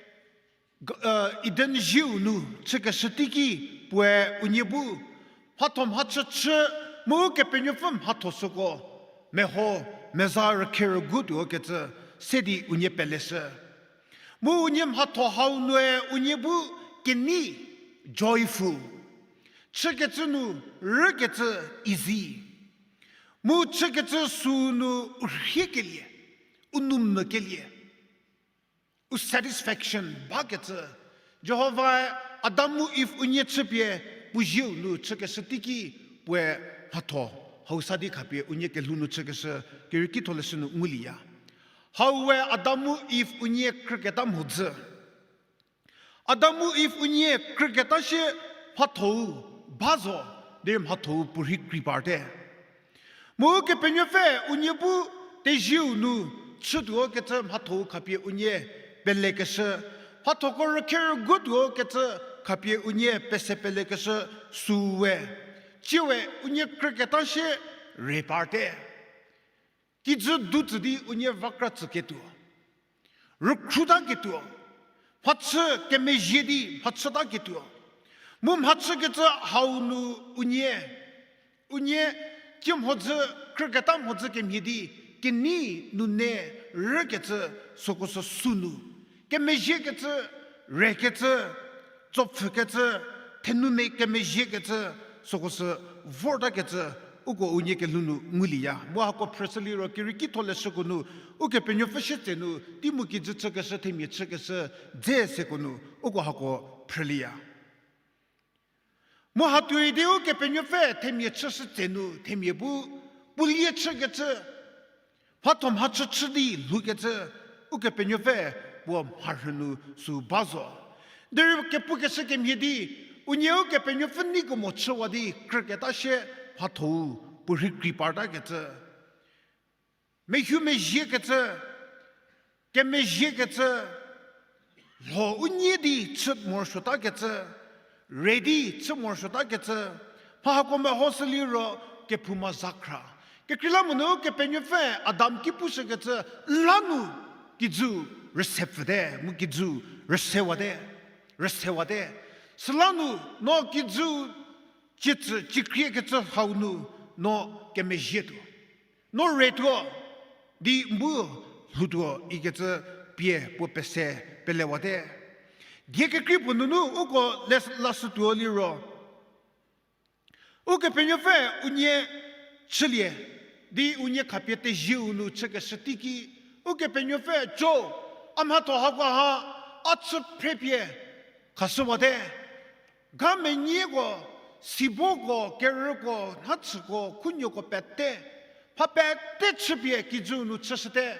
Eden zieu nu chükeshü teiki puoe unie bu mhatho mhachü chü mu Ukepenuopfü mhatho süko meho meza rükherügu tuo kecü se di unie peleshü. Mu unie mhatho hau nue unie bu kenei joyful. Chükecü nu rükecü easy. Mu chükecü süu nu u rhiekelie, u nou mvükelie, u satisfaction bakecü. Jihovae Adam mu Iv unie chüpie puo zieu nu chükeshü teiki puoe mhatho hau sa di khapie unie kelhou nu chükeshü Kerükitho leshü nu ngulieya. Hau we Adam mu Iv unie krüketa mhodzü. Adam mu Iv unie krüketa sie mhathou ba zo, derei mhathou puorhi krei parte. Mu Ukepenuopfü unie bu tezieu nu chütuo kecü mhathou khapie unie pelekeshü, mhathoko rükherügu tuo kecü khapie unie pese pelekeshü süu we, tsie we unie krüketa sie re parte. Kijü du tsü di unie vakra tsüketuo, rükhruta ketuo, mhachü kemezhie di mhachüta ketuo. Mu mhachükecü hau nu unie, unie cie mhodzü, krüketa mhodzü kemhie di kenei nune rükecü süko sü sünu kemezhiekecü, rekecü, tsopfhükecü, thenumia kemezhiekecü, süko sü vortakecü, uko unie kelhou nu ngulieya. Mu hako phrüshü liro Kerükitho leshüko nu, Ukepenuopfü sietsenu tei mu kijü chükeshü, themia chükeshü dze seko nu uko hako phrülieya. Mu hatuoi di Ukepenuopfü themia chüshü tsenu themia bu puo lie chükecü, mhatho mhachü chü di lhoukecü, Ukepenuopfü puo mharhü nu sü ba zo. Derei kepukeshü kemhie di, unie Ukepenuopfü neikemo chüwa di krüketa sie mhathou puorhi krei partakecü, mehumezhiekecü, kemezhiekecü, lho unie di chü morosuotakecü, re di chü morosuotakecü, mha hako mehoshü liro kephouma zakhra. Kekreilamonyü Ukepenuopfü Adam ki pushükecü, la nu kijü rüse pfüte, mu kijü rüsewate, rüsewate. Süla nu no kijü cietsü cikriekecü hau nu no kemezhietuo, no retuo, di n bu lhoutuo ikecü pie puo pese pelewate. Die kekrei puo nunu uko le lashütuo liro, Ukepenuopfü unie chülie di unie khapie tezieu nu chükeshü teiki, Ukepenuopfü co, a mhatho hako ha, a chü phrepie khashüwate. Ga menyieko, siboko, kerüko, nhachüko, khunuoko pete, mha pete chüpie kijü nu chüshüte.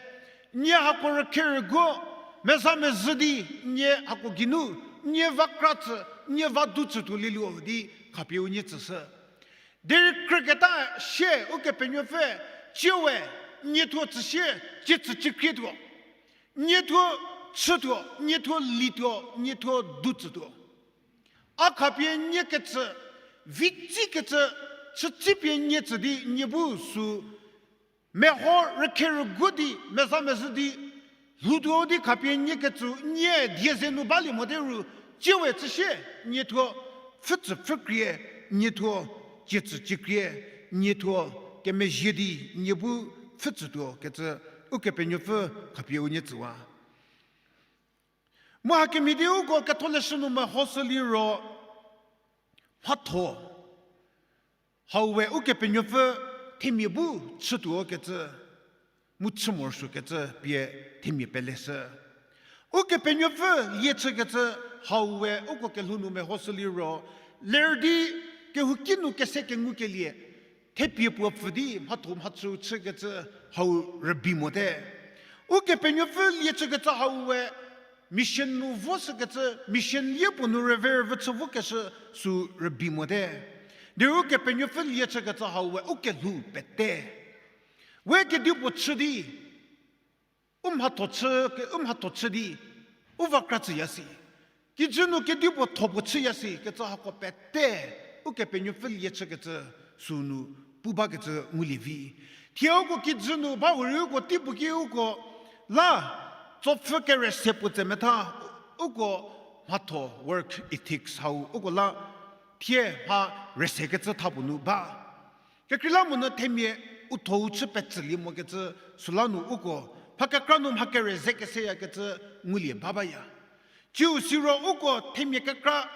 Nie hako rükherüguo, meza mezhü di, nie hako geinu, nie vakra tsü, nie vadu tsütuo lielie di khapie unie tsüshü. Derei krüketa sie Ukepenuopfü, tsie we, nie thuo tsüsie, cietsü cikrietuo. Nie thuo chütuo, nie thuo lituo, nie thuo du tsütuo. A khapie nie kecü, vitsi kecü, chütsipie nie tsü di nie bu sü meho rükherügu di, meza mezhü di, lhoutuo di khapie nie kecü, nie die ze nu balie mote ru, tsie we tsüsie, nie thuo pfhütsü pfhükrie, nie thuo cietsü cikrie, nie thuo kemezhie di, nie bu pfhütsütuo kecü, Ukepenuopfü khapie unie tsüwa. Mu hakemhie di uko ketholeshü nu mehoshü liro, mhatho hau we Ukepenuopfü themia bu chütuo kecü, mu chü morosuokecü pie themia peleshü. Ukepenuopfü lie chükecü hau we uko kelhou nu mehoshü liro, ler di kehouki nu kese kengukelie, thepie puo pfü di mhatho mhachü chükecü hau rübei mote. Ukepenuopfü lie chükecü hau we mission nu voshükecü, mission lie puo nu rüve rüvü chü vokeshü sü rübei mote. Derei Ukepenuopfü lie chükecü hau we u kelhou pete, we kedipuo chü di, u mhatho chü, u mhatho chü di, u va kra tsüya si. Kijü nu kedipuo tho puo chüya si kecü hako pete, Ukepenuopfü lie chükecü sünu pu bakecü ngulie vi. Thie uko kijü nu ba hurei uko teipuo ki uko la, tsopfü kere se puo tse metha, uko mhatho work ethics hau uko la, thie mha rese kecü tha puo nu ba. Kekreilamonyü themia u thou chü petsülie mokecü, süla nu uko mha kekra nu mha kere ze keseyakecü ngulie ba baya. Ciu siro uko themia kekra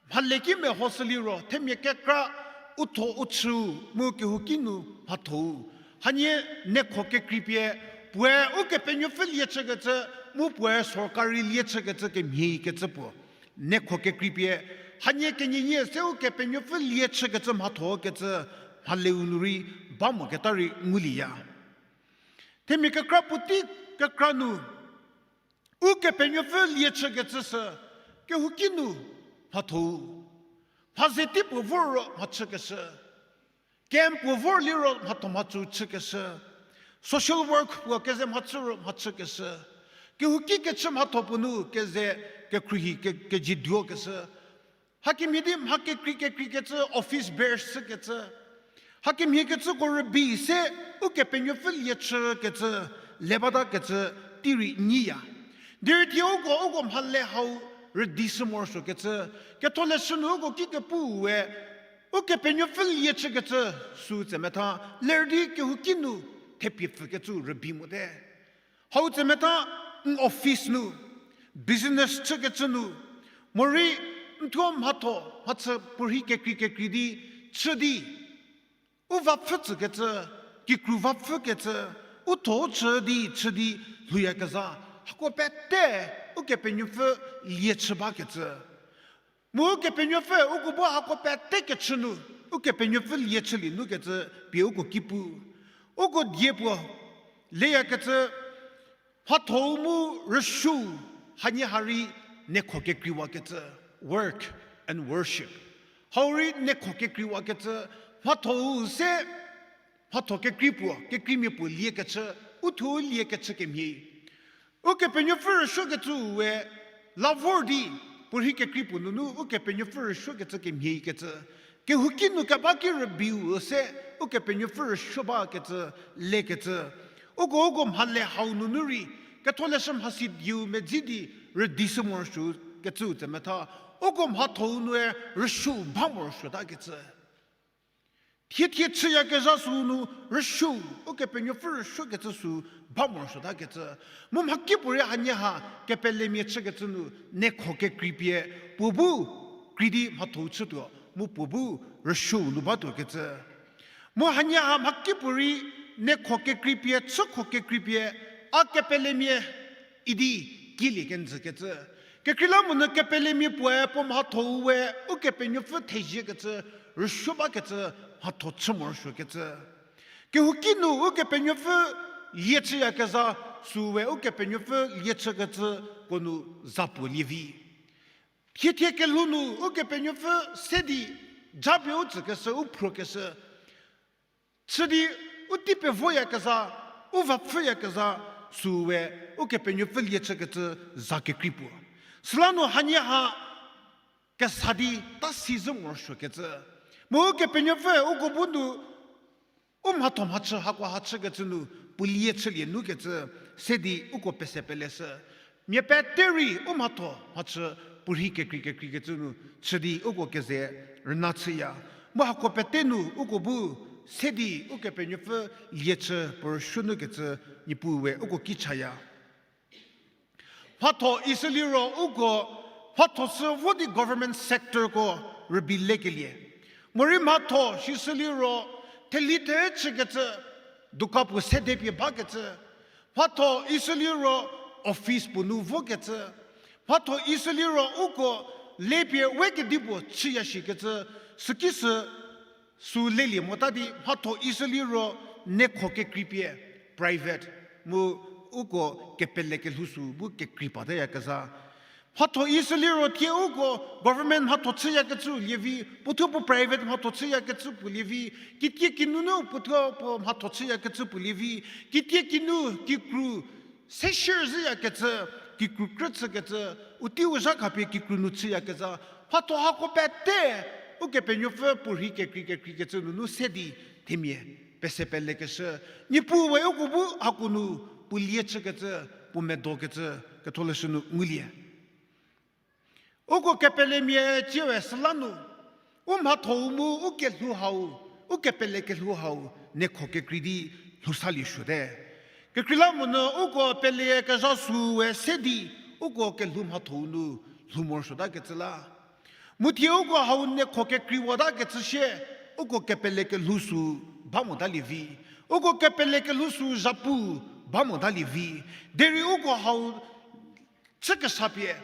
mhale ki mehoshü liro, themia kekra u tho u chüu mu kehouki nu mhathou, hanie nekho kekreipie, puoe Ukepenuopfü lie chükecü, mu puoe sorkari lie chükecü kemhie kecü puo. Nekho kekreipie, hanie kenienie se Ukepenuopfü lie chükecü mhatho kecü, mhaleu nu rei ba moketa rei ngulieya. Themia kekra puotei kekra nu, Ukepenuopfü lie chükecü sü, kehouki nu mhathou, mha ze tei puo vor ro mhachükeshü, camp puo vor liro mhatho mhachü chükeshü, social work puo keze mhachü ro mhachükeshü, kehouki kechü mhatho puo nu keze kekhruohi ke-, kejieduokeshü, hakemhie di mha kekrei kekreikecü office bearers chükecü, hakemhie kecüko rübei se Ukepenuopfü lie chükecü, le batakecü tei rei nyiya. Derei thie uko, uko mhale hau rüdishü morosuokecü, Ketholeshü nu uko ki kepu we, Ukepenuopfü lie chükecü sü tse metha, ler di kehouki nu thepie pfükecü rübei mote. Hau tse metha, n office nu, business chükecü nu, morei n thuo mhatho mhachü puorhi kekrei kekrei di chü di, u vapfü tsükecü, kikru vapfükecü, u tho chü di chü di lhouyakezha, hako pete Ukepenuopfü lie chü bakecü. Mu Ukepenuopfü uko bu hako pete kechü nu, Ukepenuopfü lie chülie nukecü pie uko ki pu. Uko die puo leyakecü, mhathou mu rüsuou, hanie ha rei nekho kekreiwakecü, work and worship. Hau rei nekho kekreiwakecü, mhathou se, mhatho kekrei puo, kekreimia puo liekecü, u thuo liekecü kemhie. Ukepenuopfü rüsuokecü we, la vor di, puorhi kekrei puo nunu Ukepenuopfü rüsuokecü kemhie kecü. Kehouki nu keba ki rübeiu se, Ukepenuopfü rüsuo bakecü, lekecü. Uko uko mhale hau nunu rei, Ketholeshü mhasi dieu medzi di, rüdishü morosuokecüu tse metha, uko mhathou nue rüsuou ba morosuotakecü. Thie thie chüyakezha sünu rüsuou, Ukepenuopfü rüsuokecü sü ba morosuotakecü. Mu mhakipuorei hanie ha kepelemia chükecü nu nekho kekreipie puo bu krei di mhathou chütuo, mu puo bu rüsuou nu batuokecü. Mu hanie ha mhakipuorei nekho kekreipie, chükho kekreipie, a kepelemia idi kilie kenjükecü. Kekreilamonyü kepelemia puoe puo mhathou we Ukepenuopfü theziekecü, rüsuo bakecü, mhatho chü morosuokecü. Kehouki nu Ukepenuopfü lie chüyakezha sü we Ukepenuopfü lie chükecüko nu zapuo lievi. Thie thie kelhou nu Ukepenuopfü se di japie u tsükeshü, u phrokeshü, chü di u tei pevoyakezha, u vapfüyakezha sü we Ukepenuopfü lie chükecü za kekrei puo. Süla nu hanie ha kesa di ta si zhü morosuokecü. Mu Ukepenuopfü uko bu nu u mhatho mhachü hako ha chükecü nu puo lie chülie nukecü se di uko pese peleshü. Mia pete rei u mhatho mhachü puorhi kekrei kekreikecü nu chü di uko keze rüna chüya. Mu hako pete nu uko bu se di Ukepenuopfü lie chü puo rüsuo nukecü Niepuu we uko ki chaya. Mhatho isüliro uko, mhatho sü vo di government sectorko rübei lekelie. Morei mhatho sisüliro theli the chükecü, dukan puo sede pie bakecü. Mhatho isüliro office puo nu vokecü. Mhatho isüliro uko lepie we kedipuo chüya shikecü, süki sü sü lelie mota di mhatho isüliro nekho kekreipie, private, mu uko kepele kelhou sü bu kekrei pateyakezha. Mhatho ishü liro thie uko government mhatho chüyakecü lie vi, puothuo puo private mhatho chüyakecü puo lie vi, kitie kinunu puothuo puo mhatho chüyakecü puo lie vi, kitie kinu kikru se share zhüyakecü, kikru krü chükecü, u teiu zha khapie kikru nu chüyakezha, mhatho hako pete Ukepenuopfü puorhi kekrei kekreikecü nunu se di themia pese pelekeshü, Niepuu we uko bu hako nu puo lie chükecü, puo medokecü, ketholeshü nu ngulie. Uko kepelemia tsiewe süla nu, u mhathou mu u kelhou hau, u kepele kelhou hau, niekho kekrei di lhou salie suote. Kekreilamonyü uko peleyakezha süu we se di, uko kelhou mhathou nu lhou morosuotakecü la. Mu thie uko hau niekho kekreiwatakecü shie, uko kepele kelhou süu ba motalie vi. Uko kepele kelhou süu zhapu ba motalie vi. Derei uko hau chü kesa pie,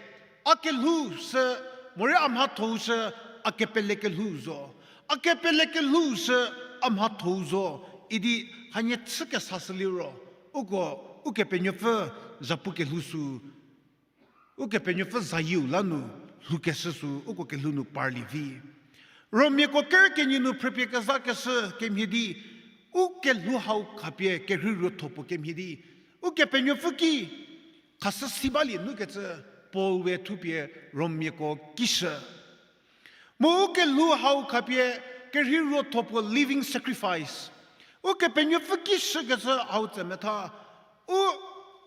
a kelhou sü, morei a mhathou sü, a kepele kelhou zo. A kepele kelhou sü, a mhathou zo, idi hanie chü kesa shüliro, uko, Ukepenuopfü zhapu kelhou süu, Ukepenuopfü zayieu la nu lhoukeshü süu uko kelhou nu parlie vi. Romiako ker kenie nu phrüpie kezakeshü kemhie di, u kelhou hau khapie kerhei ruotho puo kemhie di, Ukepenuopfü ki khashü si balie nukecü Paul we thupie Romiako ki shü. Mu u kelhou hau khapie kerhei ruotho puo living sacrifice. Ukepenuopfü ki shükecü hau tsemetha, u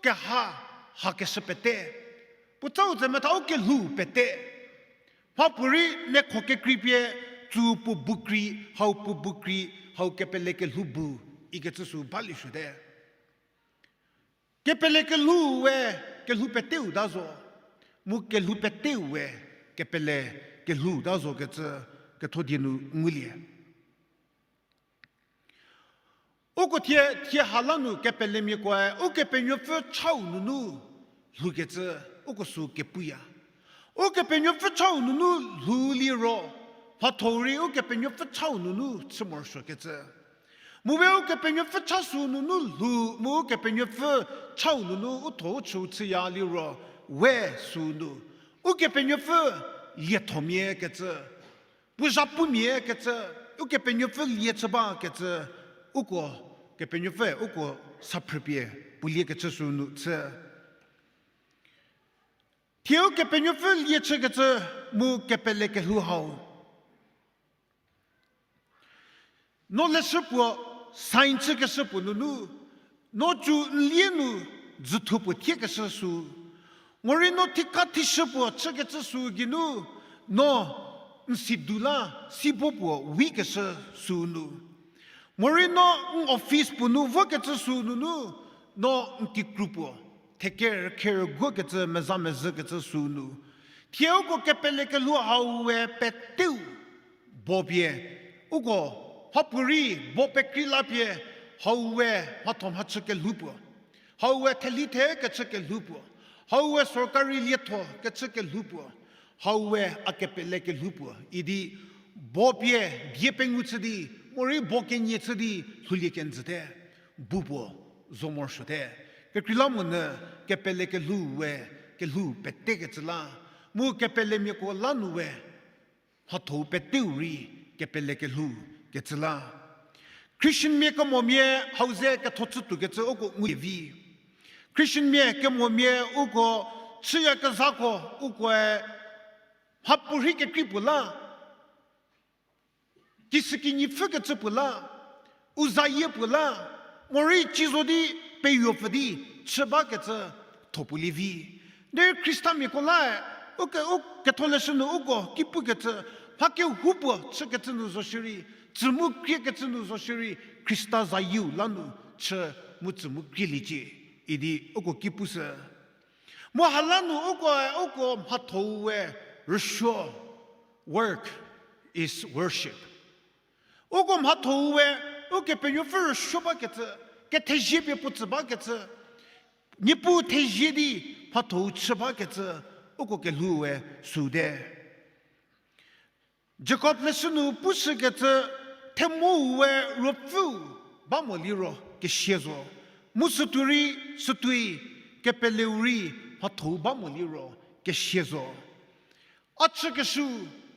keha, hakeshü pete. Puotsau tsemetha u kelhou pete. Mhapuorei niekho kekrei pie, tsu puo bu krei, hau puo bu krei, hau kepele kelhou bu, ikecü süu balie suote. Kepele kelhou we kelhou peteu ta zo, mu kelhou peteu we kepele kelhou ta zokecü ketho die nu ngulie. Uko thie, thie ha la nu kepelemiakoe Ukepenuopfü chau nunu lhoukecü uko süu kepuya. Ukepenuopfü chau nunu lhou liro, mhathou rei Ukepenuopfü chau nunu chü morosuokecü. Mu we Ukepenuopfü cha süu nunu lhou, mu Ukepenuopfü chau nunu u tho u chüu chüya liro, we süu nu, Ukepenuopfü liethomia kecü, puo zhapumia kecü, Ukepenuopfü lie chü bakecü, uko, Kepenuopfü uko saphrüpie puo liekecü süu nu chü. Thie Ukepenuopfü lie chükecü mu kepele kelhou hau. No leshü puo, sign chükeshü puo nunu, no tsu n lie nu dzüthu puo thiekeshü süu. Morei no thika thishü puo chükecü süu geinu, no n si du la, sibo puo wikeshü süu nu. Morei no n office puo nu vokecü süu nunu, no n kikru puo thekerkherüguokecü meza mezhükecü süu nu. Thie uko kepele kelhou hau we peteu bo pie, uko mhapuorei bo pekrei la pie, hau we mhatho mhachü kelhou puo, hau we thelhi the kechü kelhou puo, hau we sorkari lietho kechü kelhou puo, hau we a kepele kelhou puo idi bo pie die pengou chü di, morei bo kenie chü di lhoulie kenjüte, bu puo zo morosuote. Kekreilamonyü kepele kelhou we kelhou petekecü la, mu kepelemiako la nu we mhatho peteu rei kepele kelhou kecü la. Christianmia kemomia hau ze ketho chütuokecü uko ngulie vi. Christianmia kemomia uko chüyakezhako ukoe mhapuorei kekrei puo la, kishükinyi pfhükecü puo la, u zayie puo la, morei ci zo di peyuopfü di chü bakecü tho puo lie vi. Derei Khristamiako lae, uko, u ketholeshü nu uko ki pukecü, mha kehoupuo chükecü nu zo shierei, tsü mu kriekecü nu zo shierei, Khrista zayieu la nu chü mu tsü mu krieliecie idi uko ki pushü. Mu ha la nu ukoe uko mhathou we rüsuo, work is worship. Uko mhathou we Ukepenuopfü rüsuo bakecü, kethezie pie puo tsü bakecü, Niepuu thezie di mhathou chü bakecü, uko kelhou we süu te. Jakob leshü nu pushükecü, themou we ruopfüu ba mo liro kesia zo, mu sütuo rei, sütuoi kepeleu rei mhathou ba mo liro kesia zo. A chükeshü,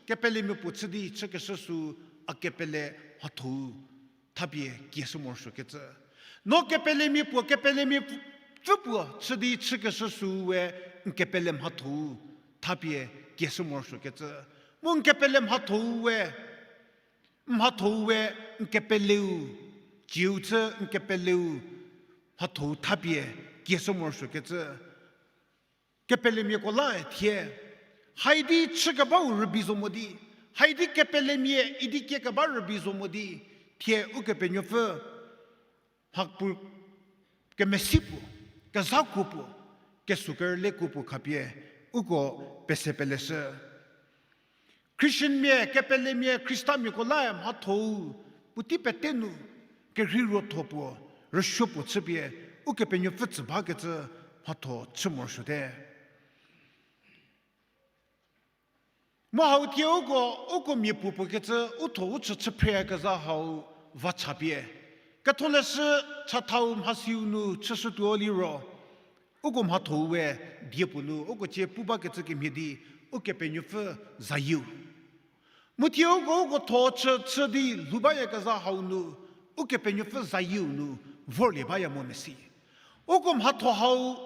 kepelemia puo chü di chükeshü sü a kepele mhatho-u thapie kieshü morosuokecü. No kepelemia puo, kepelemia pfü puo chü di chükeshü sü we n kepele mhatho-u thapie kieshü morosuokecü. Mu n kepele mhatho-u we, mhatho-u we n kepeleu, cieu chü n kepeleu mhatho-u thapie kieshü morosuokecü. Kepelemiako la thie, haidi chükebau rübei zo mo di, haidi kepelemia idi kiekeba rübei zo mo di, thie Ukepenuopfü mha pu kemesi puo, kezhakuo puo, kesukerüliekuo puo khapie uko pese peleshü. Christianmia, kepelemia, Khristamiako la mhatho-u puotei pete nu kerhei ruotho puo, rüsuo puo chüpie Ukepenuopfü tsü bakecü mhatho chü morosuote. Mu hau thie uko, uko mia puo puo kecü u tho u chü chü phreyakezha hau va chapie, ketholeshü chathau mhasiu nu chüshütuo liro, uko mhatho-u we die puo nu uko cie pu bakecü kemhie di Ukepenuopfü zayieu. Mu thie uko, uko tho chü chü di lhou bayakezha hau nu Ukepenuopfü zayieu nu vorlie baya mo mesi. Uko mhatho hau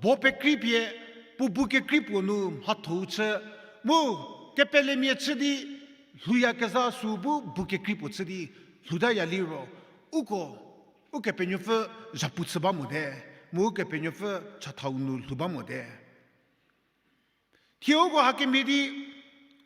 bo pekripie, puo bu kekrei puo nu mhatho-u chü, mu kepelemia chü di lhouyakezha sü bu bu kekrei puo chü di lhoutaya liro, uko Ukepenuopfü zhapu chü ba mote, mu Ukepenuopfü chathau nu lhou ba mote. Thie uko hakemhie di,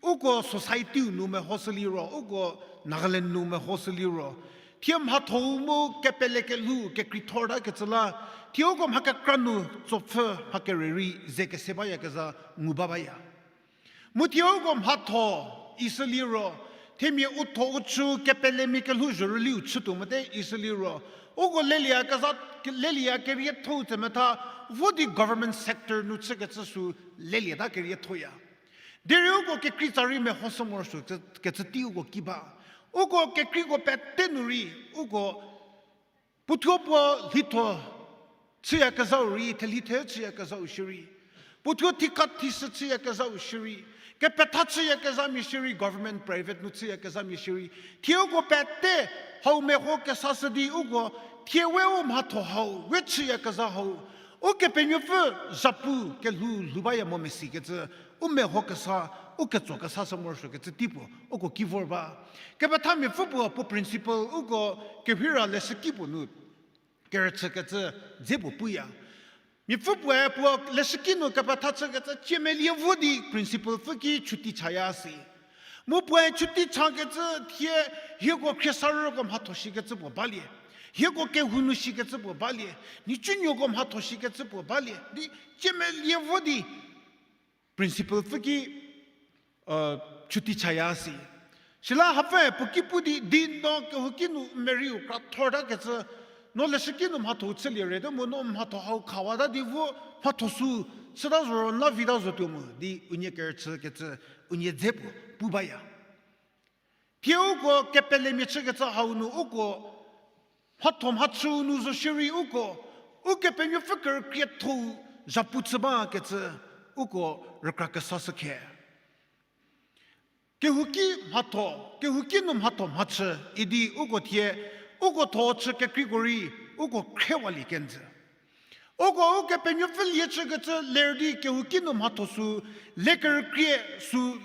uko society-u nu mehoshü liro, uko Nagaland nu mehoshü liro, thie mhatho-u mu kepele kelhou kekreithorta kecü la, thie uko mha kekra nu tsopfü mha kerei rei ze kese bayakezha ngu ba baya. Mu thie uko mhatho ishü liro, themia u tho u chü kepelemia kelhou zhorüliu chütuo mote ishü liro, uko lelieyakezha, lelieya kerietho-u tse metha, vo di government sector nu chükecü sü lelieta keriethoya. Derei uko kekreitsa rei mehoshü morosuo kecü tei uko ki ba. Uko kekreiko pete nu rei, uko puothuo puo lhitho chüyakezhau rei, thelhithe chüyakezhau shierei, puothuo thika thishü chüyakezhau shierei, kepetha chüyakezhamia shierei, government, private nu chüyakezhamia shierei, thie uko pete hau meho kesashü di uko thie we u mhatho hau, we chüyakezha hau, Ukepenuopfü zhapu kelhou lhou baya mo mesi kecü, u meho kesa, u ketso kesashü morosuo kecü tei puo uko ki vor ba. Kepethamia pfü puo puo principle uko kerheira leshüki puo nu kerüchükecü dze puo puya. Miapfü puoe puo leshüki nu kepetha chükecü ciemelie vo di principle pfü ki chuti chaya si. Mu puoe chuti chakecü thie hieko khriesarüko mhatho shikecü puo balie. Hieko kehou nu shikecü puo balie. Nhicunuoko mhatho shikecü puo balie. Di ciemelie vo di principle pfü ki chuti chaya si. Süla hapfü puo ki pu di, di no kehouki nu meriu kra thorta kecü, no leshüki nu mhatho chülie rei te mu no mhatho hau khawata di vo mhatho sü chüta zo ro la vida zotuo mu di unie kerüchükecü, unie dze puo pu baya. Thie uko kepelemia chükecü hau nu uko mhatho mhachüu nu zo shierei uko Ukepenuopfü kerükrietho-u zhapu chü bakecü uko rükra kesashü khe. Kehouki mhatho, kehouki nu mhatho mhachü idi uko thie, uko tho chü kekreiko rei uko khriewalie kenjü. Uko Ukepenuopfü lie chükecü ler di kehouki nu mhatho sü, le kerükrie sü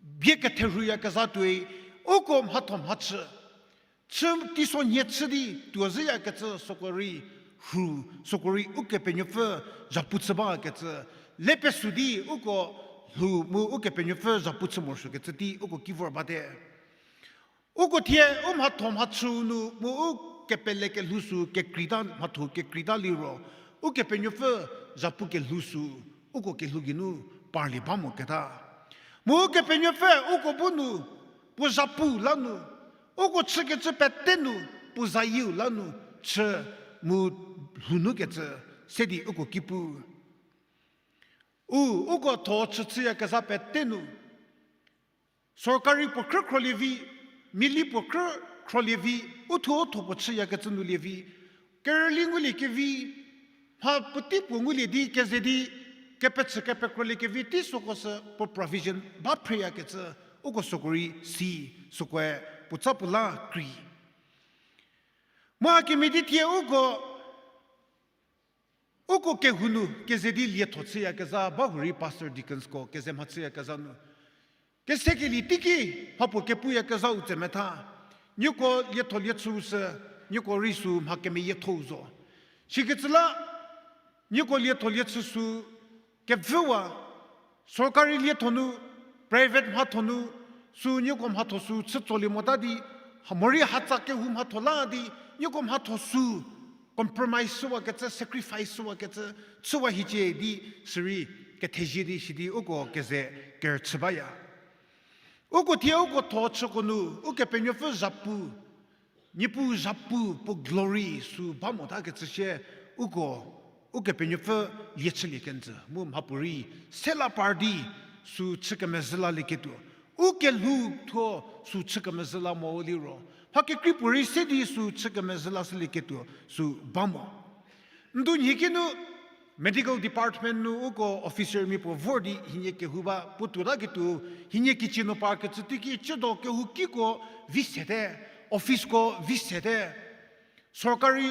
bie ketherhuyakezha tuoi, uko mhatho mhachü, chü teisonhie chü di tuo zhüyakecü süko rei, rhu, süko rei Ukepenuopfü zhapu chü bakecü, le pesü di uko lhou mu Ukepenuopfü zhapu chü morosuokecü tei uko ki vor bate. Uko thie u mhatho mhachüu nu mu u kepele kelhou sü kekreita, mhatho kekreita liro, Ukepenuopfü zhapu kelhou sü uko kelhou geinu parlie ba moketa. Mu Ukepenuopfü uko bu nu, puo zhapu la nu, uko chükecü pete nu, puo zayieu la nu chü mu lhou nukecü se di uko ki pu. U, uko tho chü chüyakezha pete nu, sorkari puo khrü khrolievi, mili puo khrü khrolievi, u thuo u tho puo chüyakecü nu lievi, kerüli nguliekevi, mha puotei puo ngulie di keze di, kepechü kepekrolie kevi tei süko sü puo provision ba phreyakecü, uko süko rei si, sükoe puotsa puo la krei. Mu hakemhie di thie uko, uko kehou nu keze di lietho chüyakezha ba hurei pastor deaconsko keze mha chüyakezha nu, kesekelie teiki mhapuo kepuyakezhau tse metha, nieko lietho liechüu sü, nieko rei sü mha kemeyiethou zo. Sikecü la, nieko lietho liechü sü kevüwa, sorkari lietho nu, private mhatho nu, sü nieko mhatho sü chütsolie mota di, ha morei hatsa kehou mhatho la di, nieko mhatho sü compromise shüwakecü, sacrifice shüwakecü, chüwa hiecie di, sirei kethezie di sidi uko keze kerüchü baya. Uko thie uko tho chüko nu, Ukepenuopfü zhapu, Niepuu zhapu puo glory sü ba motakecü sie, uko, Ukepenuopfü lie chülie kenjü mu mhapuorei sela par di sü chü kemezhü lalieketuo, u kelhou thuo sü chü kemezhü la mo liro, mha kekrei puorei se di sü chü kemezhü lashülieketuo sü ba mo. Ndu nhie ki nu medical department nu uko officer mia puo vor di hienie kehou ba puo tuotaketuo, hienie kichie nu parkecü teiki chüdo kehou kiko vi sete, officeko vi sete, sorkari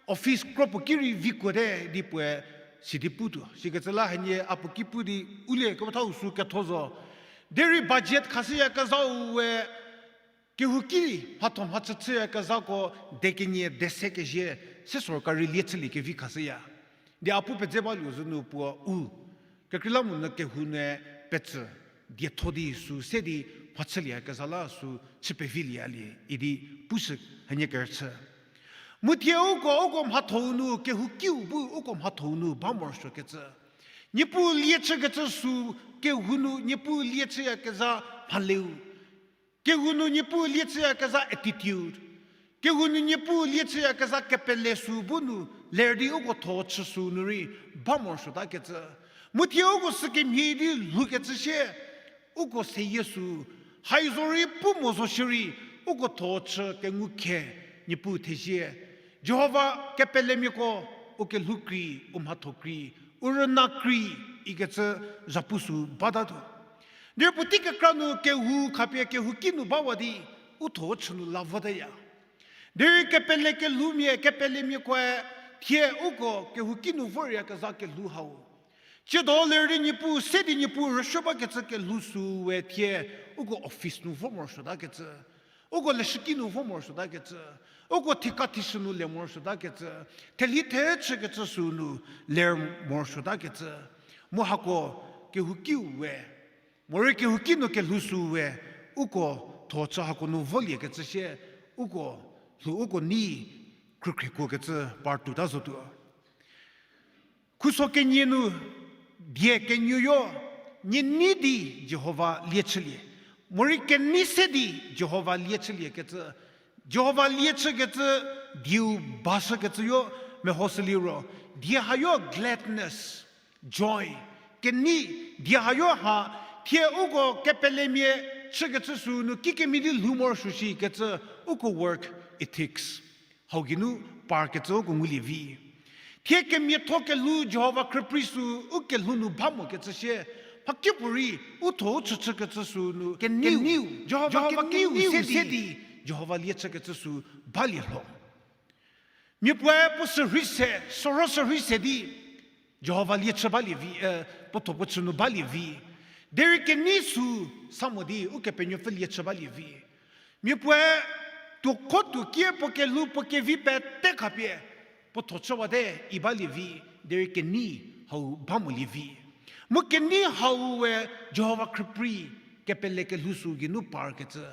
office kro puo ki rei vikuote di puoe sidi putuo. Sikecü la hienie a puo ki pu di u lie kepethau sü ketho zo. Derei budget khashüyakezhau we kehouki mhatho mhachü chüyakezhako de kenie de se kezhie, se sorkari lie chüliekevi khashüya. Di a pu pedze baluo zhü nu puo u, kekreilamonyü kehou nue petsü, dietho di sü se di mhachülieyakezha la sü chü pevilieyalie idi pushü hienie kerüchü. Mu thie uko, uko mhathou nu kehoukiu bu uko mhathou nu ba morosuokecü. Niepuu lie chükecü sü kehou nu Niepuu lie chüyakezha mhaleu. Kehou nu Niepuu lie chüyakezha attitude. Kehou nu Niepuu lie chüyakezha kepele sü bu nu ler di uko tho chü sü nu rei ba morosuotakecü. Mu thie uko sükemhie di lhoukecü sie, uko seyie sü, hai zorei pu mo zo shierei, uko tho chü kengu khe, Niepuu thezie. Jihova kepelemiako, u kelhou krei, u mhatho krei, u rüna krei, ikecü zhapu sü batatuo. Derei puotei kekra nu kehou khapie kehouki nu bawa di, u tho chü nu la voteya. Derei kepele kelhoumia, kepelemiakoe, thie uko kehouki nu voryakezha kelhou hau. Tsiedo ler di Niepuu se di Niepuu rüsuo bakecü kelhou sü we thie, uko office nu vo morosuotakecü. Uko leshüki nu vo morosuotakecü. Uko thika thishü nu le morosuotakecü. Thelhi the chükecü sü nu ler morosuotakecü. Mu hako kehoukiu we, morei kehouki nu kelhou sü we, uko tho chü hako nu voliekecü sie, uko lhou uko nei khrükhriekuokecü par tuota zotuo. Khuso kenie nu die kenuoyo, nie nei di Jihova lie chülie. Morei kenei se di Jihova lie chüliekecü. Jihova lie chükecü dieu bashükecüyo mehoshü liro, die hayo gladness, joy. Kenei, die hayo ha, thie uko kepelemia chükecü sü nu kikemhie di lhou morosuo shikecü uko work ethics hau geinu parkecü uko ngulie vi. Thie kemiatho kelhou Jihova khrüprei sü u kelhou nu ba mokecü sie, mhakipuorei u tho u chüchükecü sü nu keneiu, Jihova keneiu se di Jihova lie chükecü sü balie lho. Miapuoe puo sürhei se, soro sürhei se di Jihova lie chü balie vi, eh, puo tho puo chü nu balie vi. Derei kenei sü sa mo di Ukepenuopfü lie chü balie vi. Miapuoe tuokho tuokie puo kelhou puo kevi pete khapie puo tho chüwate i balie vi, derei kenei hau ba molie vi. Mu kenei hau we Jihova khrüprei kepele kelhou sü geinu parkecü.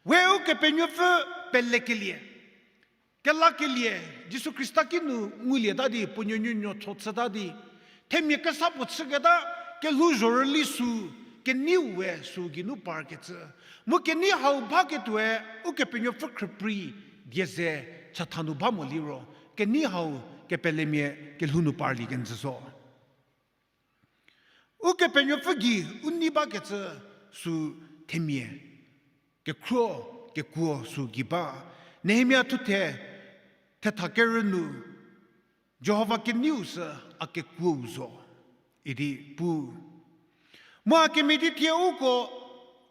We Ukepenuopfü pelekelie, kelakelie, Jisu Khrista kinu ngulieta di puo nuonuo nuotho chüta di, themia kesa puo chüketa kelhou zhorüli sü, keneiu we sü geinu parkecü. Mu kenei hau baketuoe Ukepenuopfü khrüprei die ze chatha nu ba mo liro, kenei hau kepelemia kelhou nu parlie kenjü zo. Ukepenuopfü gei u nei bakecü sü themia kekhruo kekuo sü gei ba. Nehemia thuthe thetha kerü nu, Jihova keneiu sü a kekuou zo. idi pu. Mu hakemhie di thie uko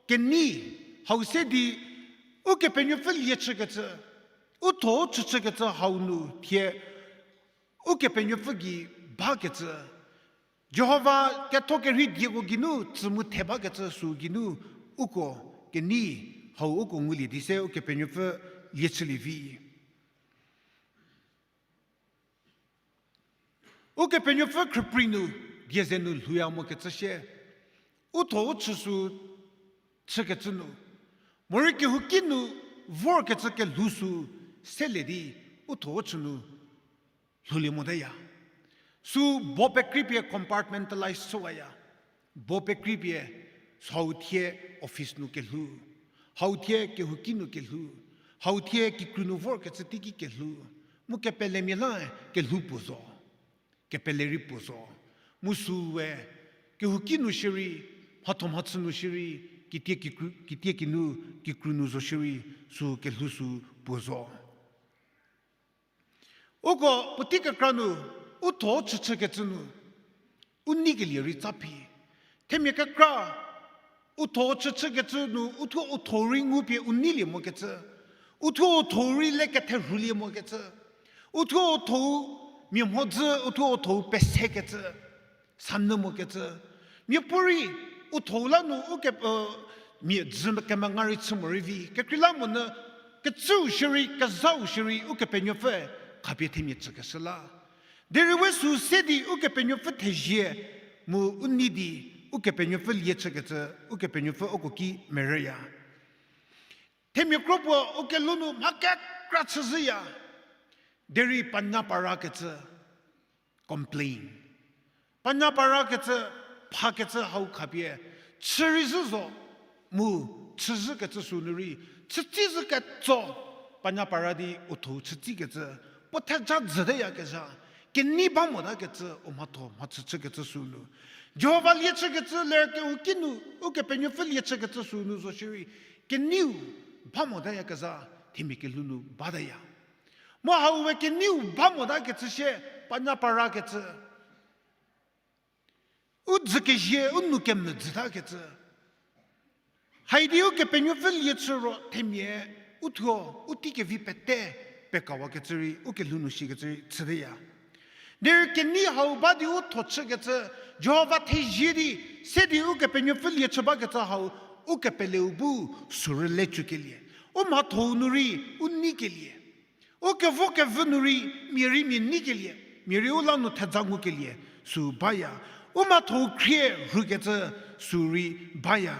kenei hau se di Ukepenuopfü lie chükecü, u tho u chüchükecü hau nu thie Ukepenuopfü gei bakecü, Jihova ketho kerhei dieko geinu tsü mu the bakecü sü geinu uko kenei hau uko ngulie di se Ukepenuopfü lie chülie vi. Ukepenuopfü khrüprei nu die ze nu lhouya mokecü sie, u tho u chü sü chükecü nu, morei kehouki nu vorkecü kelhou sü selie di u tho u chü nu lhoulie motaya. Sü bo pekreipie compartmentalize chüwaya. Bo pekreipie, hau thie office nu kelhou, hau thie kehouki nu kelhou, hau thie kikru nu vorkecü teiki kelhou, mu kepelemia la kelhou puo zo, kepele rei puo zo. Mu süe kehouki nu shierei, mhatho mhachü nu shierei, kitie kikru, kitie kinu, kikru nu zo shierei, sü kelhou sü puo zo. Uko puotei kekra nu, u tho chüchükecü nu, u neikelie rei tsa phi. Themia kekra, u tho chüchükecü nu, uthuo u tho rei ngupie u neilie mokecü. Uthuo u tho rei le ketherhulie mokecü. Uthuo u tho mia mhodzü, uthuo u tho pesekecü sanyü mokecü. Miapuorei u tho la nu u ke, mia dzü kemenga rei chü morei vi. Kekreilamonyü kecüu shierei, kezhau shierei Ukepenuopfü khapie themia tsükeshü la. Derei we sü se di Ukepenuopfü thezie mu u nei di Ukepenuopfü lie chükecü, Ukepenuopfü uko ki merüya. Themia kro puo u kelhou nu mha kekra chüzhüya. Derei panya parakecü, complain. Panya parakecü, phakecü hau khapie chü rei zhü zo, mu chüzhükecü sü nu rei, chütsi zhü ketso, panya para di u tho chütsikecü, puo theja jüteyakezha, kenei ba motakecü, u mhatho mhachü chükecü sü nu. Jihova lie chükecü ler kehouki nu, Ukepenuopfü lie chükecü sü nu zo shierei, keneiu ba motayakezha, themia kelhou nu bataya. Mu hau we keneiu ba motakecü sie, panya parakecü, u dzükezie, u nou kemvü dzütakecü. Haidi Ukepenuopfü lie chü ro themia, uthuo, u tei kevi pete, pekawakecü rei, u kelhou nu shikecü rei chüteya. Derei kenei hau ba di u tho chükecü, Jihova thezie di, se di Ukepenuopfü lie chü bakecü hau, u kepeleu bu, sü rüle cükelie. U mhatho-u nu rei, u neikelie. U kevo kevü nu rei, mia rei mia neikelie, mia rei u la nu theja ngukelie, sü baya. U mhatho-u khrie rhukecü, sü rei baya.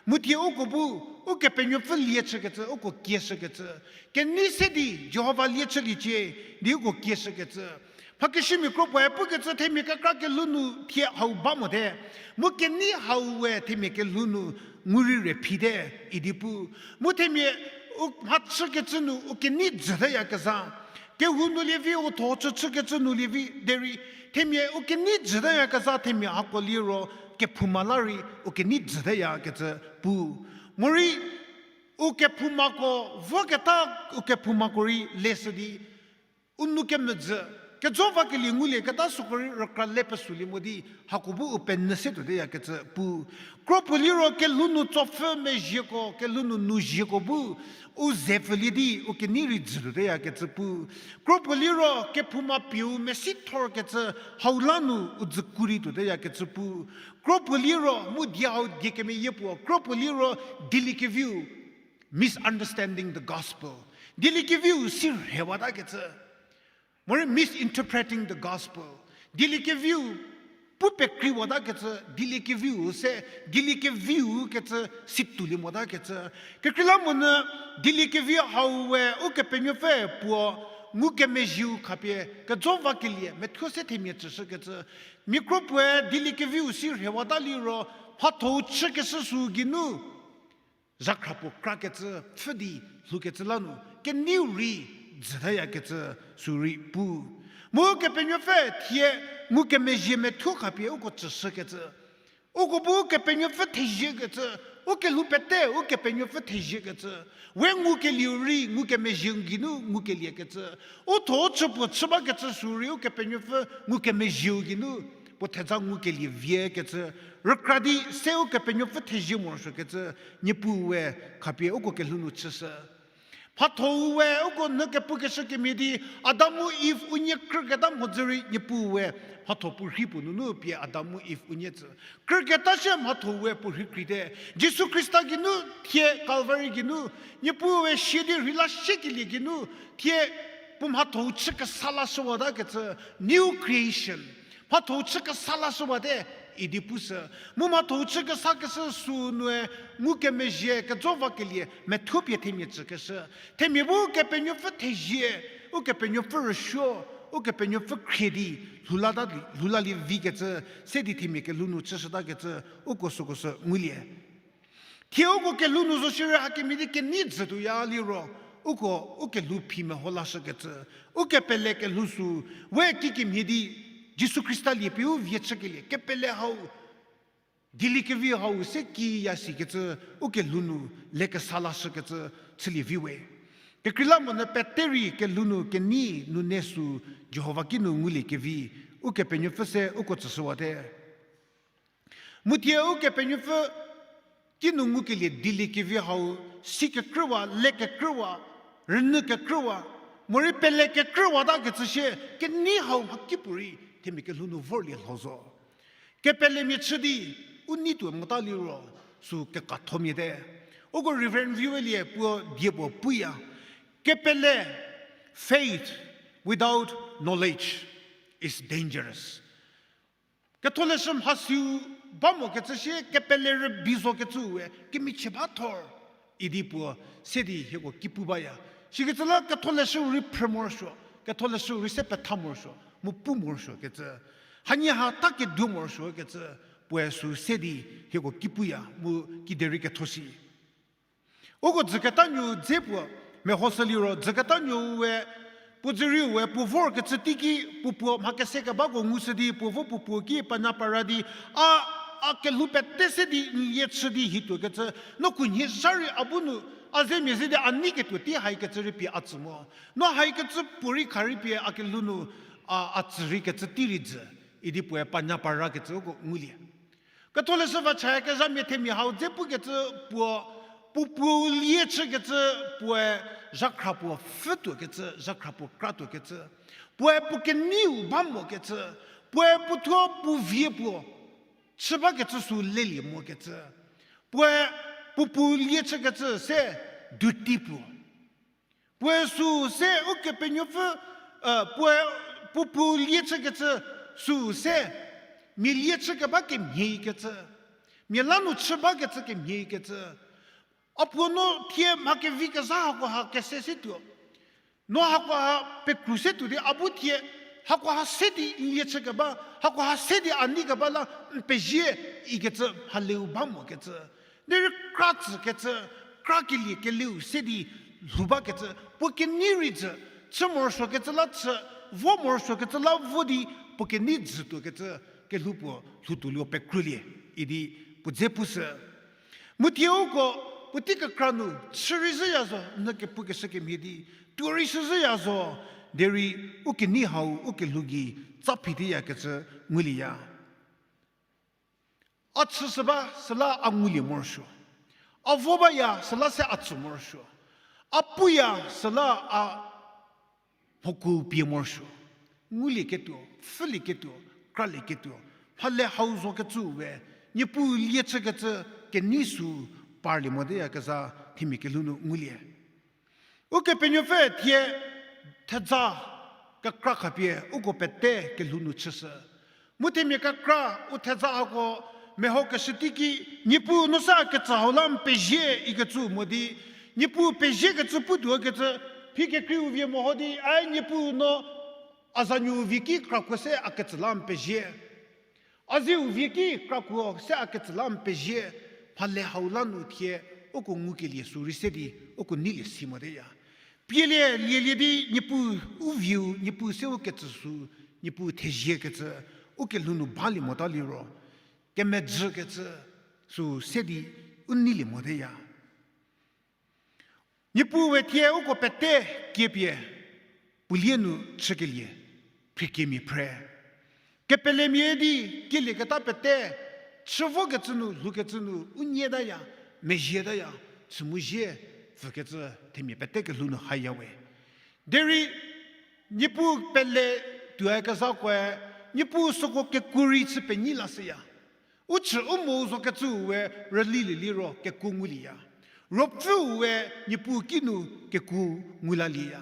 Mu thie uko bu, Ukepenuopfü lie chükecü, uko kieshükecü. Kenei se di Jihova lie chüliecie, di uko kieshükecü. Mhakeshümia kro puoe pukecü themia kekra kelhou nu thie hau ba mote. Mu kenei hau we themia kelhou nu ngu rei re phite, idi pu. Mu themia u mhachükecü nu u kenei jüteyakezha. Kehou nu lievi u tho chüchükecü nu lievi derei. Themia u kenei jüteyakezha themia hako liro kephouma la rei u kenei jüteyakecü pu. Morei u kephoumako, voketa u kephoumako rei leshü di u nou kemvü dzü, kejo vakelie ngulieketa süko rei rükra le pesülie mo di, hako bu u penyü se tuoteyakecü pu. Kro puo liro kelhou nu tsopfü mezhieko, kelhou nu nou zhieko bu, u ze pfülie di, u kenei rei dzü tuoteyakecü pu. Kro puo liro kephouma pieu mesithorkecü hau la nu u dzüku rei tuoteyakecü pu. Kro puo liro, mu die hau die kemeyie puo, kro puo liro dieliekeviu, misunderstanding the gospel. Dieliekeviu si rhewatakecü. Morei misinterpreting the gospel. Dieliekeviu pu pekreiwatakecü, dieliekeviu se, dieliekeviu kecü si toulie motakecü. Kekreilamonyü dieliekevi hau we Ukepenuopfü puo ngukemezhieu khapie kejo vakelie, methuo se themia tsüshükecü. Mia kro puoe dieliekeviu si rhewata liro, mhatho-u chükeshü sü geinu zhakhra puo krakecü, pfhü di lhoukecü la nu, keneiu rei jüteyakecü sü rei pu. Mu Ukepenuopfü thie ngukemezhie methuo khapie uko tsüshükecü. Uko bu Ukepenuopfü theziekecü, u kelhou pete Ukepenuopfü theziekecü. We ngukelieu rei ngukemezhieu geinu ngukeliekecü. U tho u chü puo chü bakecü sü rei Ukepenuopfü ngukemezhieu geinu puo theza ngukelie vie kecü, rükra di se Ukepenuopfü thezie morosuokecü, Niepuu we khapie uko kelhou nu chüshü. Mhatho-u we uko nyü kepukeshü kemhie di, Adam mu Iv unie krüketa mhodzü rei Niepuu we mhatho puo rhi puo nunu pie Adam mu Iv unie tsü. Krüketa shie mhatho-u we puo rhi kreite. Jisu Khrista geinu thie Calvary geinu, Niepuu we sia di rheila siekelie geinu, thie puo mhatho-u chü kesa lashüwatakecü, new creation. Mhatho-u chü kesa lashüwate, idi pushü. Mu mhatho-u chü kesakeshü sü nue ngukemezhie kejo vakelie methuo pie themia tsükeshü. Themia bu Ukepenuopfü thezie, Ukepenuopfü rüsuo, Ukepenuopfü khrie di, lhoulata, lhoulalie vikecü, se di themia kelhou nu chüshütakecü, uko süko sü ngulie. Thie uko kelhou nu zo shierei hakemhie di kenei jütuoya liro, uko, u kelhou phi meho lashükecü, u kepele kelhou sü, we kikemhie di, Jisu Khrista lie pie u vie chükelie, kepele hau, dieliekevi hau se kiya sikecü, u kelhou nu lekesa lashükecü, chülie vi we. Kekreilamonyü pete rei kelhou nu kenei nune sü Jihova kinu nguliekevi, Ukepenuopfü se uko tsüshüwate. Mu thie Ukepenuopfü kinu ngukelie dieliekevi hau, si kekrüwa, le kekrüwa, rünyü kekrüwa, morei pele kekrüwatakecü shie, kenei hau mhakipuorei themia kelhou nu vorlie lho zo. Kepelemia chü di, u nei tuo mota liro, sü kekathomia te. Uko Reverend Viwelie puo die puo puya. Kepele, faith without knowledge is dangerous. Ketholeshü mhasiu ba mokecü shie kepele rübei zokecü we kemichie ba thor idi puo se di hieko ki pu baya. Sikecü la ketholeshü rei phrü morosuo, ketholeshü rei se petha morosuo, mu pu morosuokecü. Hanie ha ta keduo morosuokecü puoe sü se di hieko ki puya mu kiderei ketho shi. Uko dzüketa nuou dze puo, mehoshü liro dzüketa nuou we, puo dzüriu we puo vorkecü teiki puo puo mha kese kebako ngushü di puo vo puo puo ki panya para di, a, a kelhou pete se di n lie chü di hi tuokecü, no khunhie zha rei a bu nu, a zemia ze di a nei ketuo tei haikecü rei pie a tsü mo. No haikecü puorei kha rei pie a kelhou nu, a, a tsü rei kecü tei rei dzü, idi puoe panya para kecü uko ngulie. Ketholeshü va chayakezhamia themia hau dze pukecü puo, puo puo lie chükecü puoe zhakhra puo pfhü tuokecü, zhakhra puo kra tuokecü. Puoe puo keneiu ba mokecü, puoe puo thuo puo vie puo chü bakecü sü lelie mokecü. Puoe puo puo lie chükecü se duty puo. Puoe sü se Ukepenuopfü, puoe puo puo lie chükecü sü se mia lie chü keba kemhie kecü, mia la nu chü bakecü kemhie kecü. A puo no thie mha kevi kezha hakoha kese se tuo. No hakoha pekru se tuo di a bu thie, hakoha se di n lie chü keba, hakoha se di a nei keba la n pezie ikecü mhaleu ba mokecü. Derei kra tsükecü, kra kelie keleu se di lhou bakecü, puo kenei rei dzü, chü morosuokecü la chü, vo morosuokecü la vo di, puo kenei dzü tuokecü, kelhou puo lhou tuo lio pekrulie, idi puo dze pushü. Mu thie uko, puotei kekra nu, chü rei zhüya zo, n nyü kepukeshü kemhie di, tuo rei shü zhüya zo, derei u kenei hau, u kelhou gei, tsa phiteyakecü ngulieya. A chüshü ba süla a ngulie morosuo. A vo baya süla se a tsü morosuo. A puya süla a mhoku pie morosuo. Ngulieketuo, pfhülieketuo, kralieketuo, mhale hau zokecü we, Niepuu lie chükecü kenei sü parlie moteyakezha themia kelhou nu ngulie. Ukepenuopfü thie theza kekra khapie uko pete kelhou nu chüshü. Mu themia kekra u theza hako mehokeshü teiki, Niepuu no se a ketsü hau la n pezie ikecü mo di, Niepuu peziekecü putuo kecü, phi kekreiu vie meho di, ai Niepuu no a zanuo vie ki krakuo se a ketsü la n pezie. A zieu vie ki krakuo se a ketsü la n pezie, mhale hau la nu thie, uko ngukelie sü rei se di, uko neilie si moteya. Pielie lielie di Niepuu u vieu, Niepuu se u ketsü sü, Niepuu theziekecü, u kelhou nu balie mota liro, kemejükecü sü se di u neilie moteya. Niepuu we thie uko pete kiepie, puo lie nu chükelie, phrikiemia phre. Kepelemia di, kilieketa pete, chü vokecü nu, lhoukecü nu, u nyie taya, mezhie taya, chü mu zie, pfükecü themia pete kelhou nu haya we. Derei, Niepuu pele tuoyakezhakoe, Niepuu süko kekuo rei chü penyi lashüya. U chü u mo zokecüu we rülilie liro kekuo ngulieya. Ruopfüu we Niepuu kinu kekuo ngulalieya.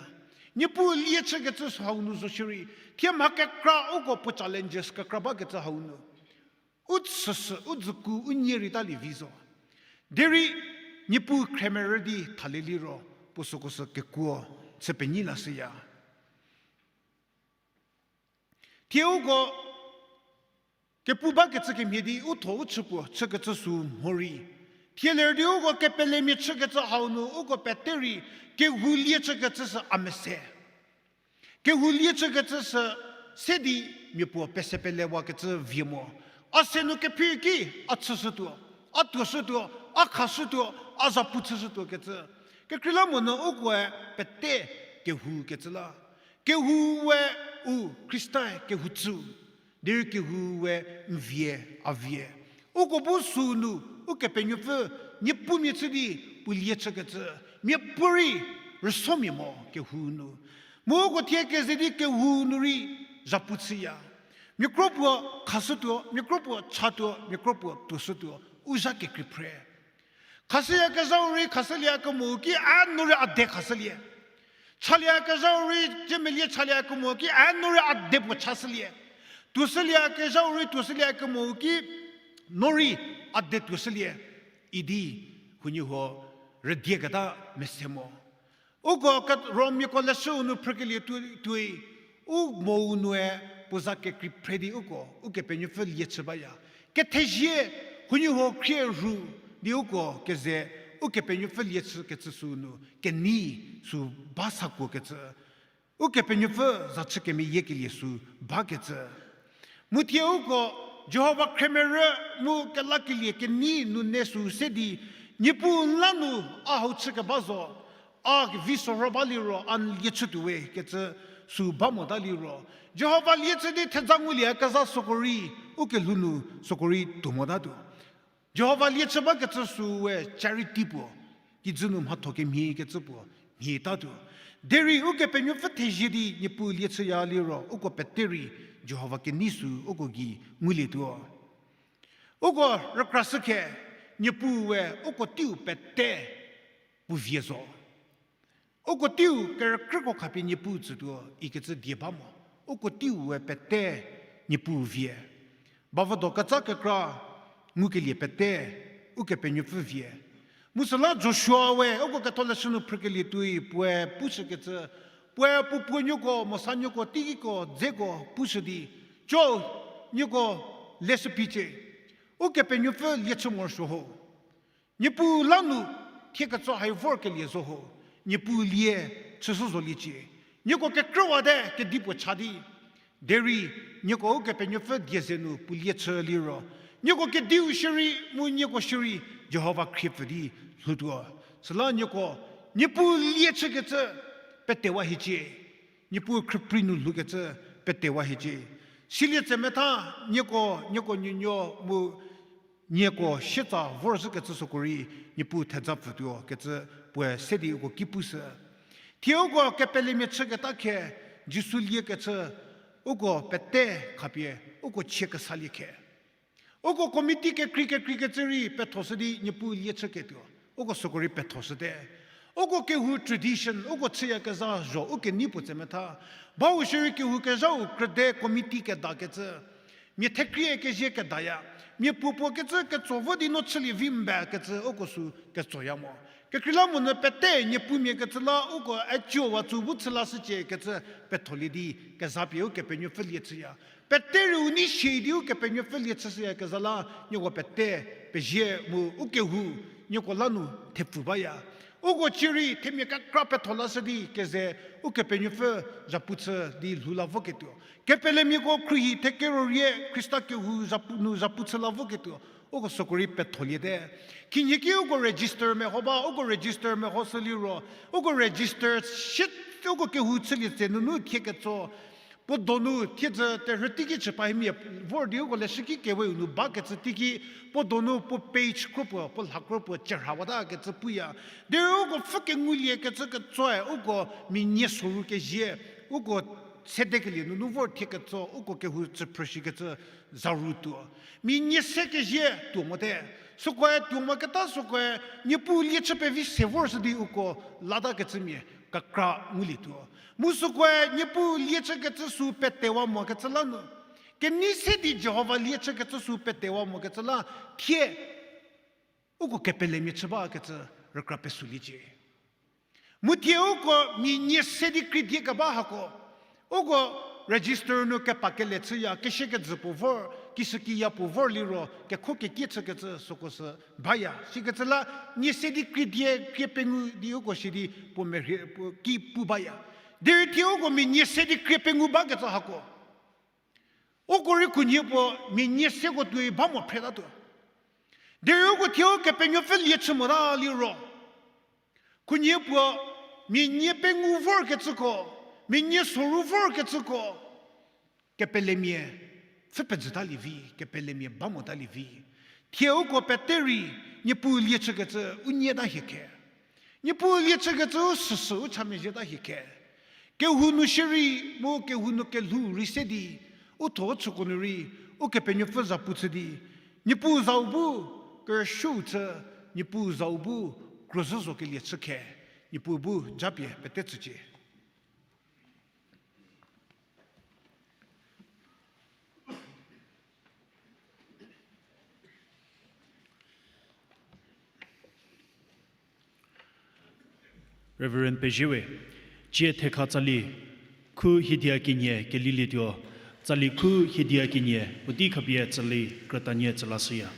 Niepuu lie chükecü sü hau nu zo shierei, thie mha kekra uko puo challenges kekra bakecü hau nu u chüshü, u dzüku, u nyie rei talie vi zo. Derei Niepuu khremerü di thalie liro, puo süko sü kekuo chü penyi lashüya. Thie uko kepu bakecü kemhie di u tho u chü puo chükecü sü mhorei, thie ler di uko kepelemia chükecü hau nu uko pete rei kehou lie chükecü sü a mese. Kehou lie chükecü sü se di mia puo pese pelewakecü vie mo. A se nu kephi ki, a chüshütuo, a tuoshütuo, a khashütuo, a zapu chüshütuo kecü. Kekreilamonyü ukoe pete kehou kecü la. Kehou we u Khrista kehou tsü. Derei kehou we n vie, a vie. Uko bu sünu, Ukepenuopfü, Niepumia chü di, puo lie chükecü, miapuorei rüsomia mo kehou nu. Mu uko thie keze di kehou nu rei zapu chüya. Miakro puo khashütuo, miakro puo chatuo, miakro puo tuoshütuo, u zha kekrei phre. Khashüyakezhau rei khashülie kemo ki a nu rei a de khashülie. Chaliekezhau rei, ciemelie chalie kemo ki a nu rei a de puo chashülie. Tuoshüliekezhau rei tuoshülie kemo ki no rei a de tuoshülie. Idi huoniehuo rüdieketa mese mo. Uko kat Romiako leshüu nu phrükelie tu-, tuoi, u mou nue puo za kekrei phre di uko Ukepenuopfü lie chü baya. Kethezie huoniehuo khrie rhu di uko keze Ukepenuopfü lie chükecü sü nu kenei sü ba sakuokecü. Ukepenuopfü za chü kemeyiekelie sü bakecü. Mu thie uko Jihova khremerü mu kelakelie kenei nune sü se di, Niepuu la nu a hau chükeba zo, a vi sorho ba liro a n lie chütuowe kecü sü ba mota liro, Jihova lie chü di thedza nguliekezha süko rei, u kelhou nu süko rei tuo motatuo. Jihova lie chü bakecü sü we charity puo, kijü nu mhatho kemhie kecü puo, mhie tatuo. Derei Ukepenuopfü thezie di Niepuu lie chüya liro, uko pete rei Jihova kenei sü uko gei ngulietuo. Uko rükrashü khe, Niepuu we uko teiu pete puo vie zo. Uko teiu kerükrüko khapie Niepuu tsütuo ikecü die ba mo. Uko teiu we pete Niepuu vie. Bavüdo ketsa kekra ngukelie pete Ukepenuopfü vie. Mu süla Joshua we uko ketholeshü nu phrükelie tuoi puoe pushükecü, puoe puo puo nuoko, Mosa nuoko, teikiko, dzeko pushü di, co, nieko leshü phicie. Ukepenuopfü lie chü morosuo ho. Niepuu la nu thie ketso hai vorkelie zo ho, Niepuu lie chüshü zoliecie. Nieko kekrüwate kedipuo cha di, derei nieko Ukepenuopfü die ze nu puo lie chü liro, nieko kediu shierei mu nieko shierei Jihova khriepfü di lhoutuo. Süla nieko, Niepuu lie chükecü petewa hiecie. Niepuu khrüprei nu lhoukecü petewa hiecie. Silie tsemetha nieko, nieko nuonuo mu nieko sietsa vorzhükecü süko rei Niepuu thedza pfütuo kecü puoe se di uko ki pushü. Thie uko kepelemia chüketa khe Jisu liekecü uko pete khapie uko chie kesalie khe. Uko committee kekrei kekreikecü rei pethoshü di Niepuu lie chüketuo. Uko süko rei pethoshüte. Uko kehou tradition, uko chüyakezha zho, u kenei puo tsemetha. Bau shierei kehou kezhau krüde committee kedakecü. Mia thekrie kezie kedaya. Mia puopuo kecü ketso vo di no chülie vi mbakecü uko sü ketsoya mo. Kekreilamonyü pete Niepumia kecü la uko acuowa tsü bu chü lashücie kecü petholie di kezapie Ukepenuopfü lie chüya. Pete rei u nei sie di Ukepenuopfü lie chüshüyakezha la nieko pete pezie mu u kehou nieko la nu thepfu baya. Uko cierei themia kekra petho lashü di keze Ukepenuopfü zhapu chü di lhou la voketuo. Kepelemiako khruohi thekero rie Khrista kehou zhapu nu zhapu chü la voketuo. Uko süko rei petholiete. Khinhie ki uko register meho ba, uko register mehoshü liro, uko register shie, uko kehou chülie tse nunu thie ketso Puo donu thiedzü terhü teiki chü pa himia vor di uko leshüki keweu nu bakecü teiki, puo donu puo page kro puo, puo lha kro puo cherhawata kecü puya. Derei uko pfhü kengulie kecü ketsoe, uko mia nie soru kezie, uko sedekelie nunu vor thie ketso, uko kehou tsüphrüshikecü zaru tuo. Mia nie se kezie tuo mote. Sükoe tuo moketa sükoe, Niepuu lie chü pevi se vor shü di uko lata kecümia kekra ngulietuo. Mu sükoe Niepuu lie chü kecü sü petewa mokecü la nu, kenei se di Jihova lie chü kecü sü petewa mokecü la, thie uko kepelemia chü bakecü rükra pesuliecie. Mu thie uko mia nie se di krie die keba hako, uko register nu kepa kele chüya, keshie kejü puo vor, kishükiya puo vor liro, kekho kekie chükecü süko sü baya. Sikecü la, nie se di krie die, krie pengou di uko si di puo merhie, puo ki pu baya. Derei thie uko mia nie se di krie pengou bakecü hako, uko rei khunhie puo mia nie seko tuoi ba mo phretatuo. Derei uko thie Ukepenuopfü lie chü mota liro, khunhie puo mia nie pengou vorkecüko, mia nie soru vorkecüko, kepelemia pfhü pejütalie vi, kepelemia ba motalie vi. Thie uko pete rei Niepuu lie chükecü u nyieta hie khe. Niepuu lie chükecü u süsü u chamezhieta hie khe. Kehou nu shierei mu kehou nu kelhou rei se di, u tho u chüko nu rei, Ukepenuopfü za pu chü di, Niepuu zau bu kerüshüu chü, Niepuu zau bu krozhü zo kelie chü khe, Niepuu bu japie pete tsücie. Reverend Pezhiewe, cie thekha tsali khu hiedia kenie kelilietuo, tsali khu hiedia kenie puotei khapie tsali krütanie tsü lashüya.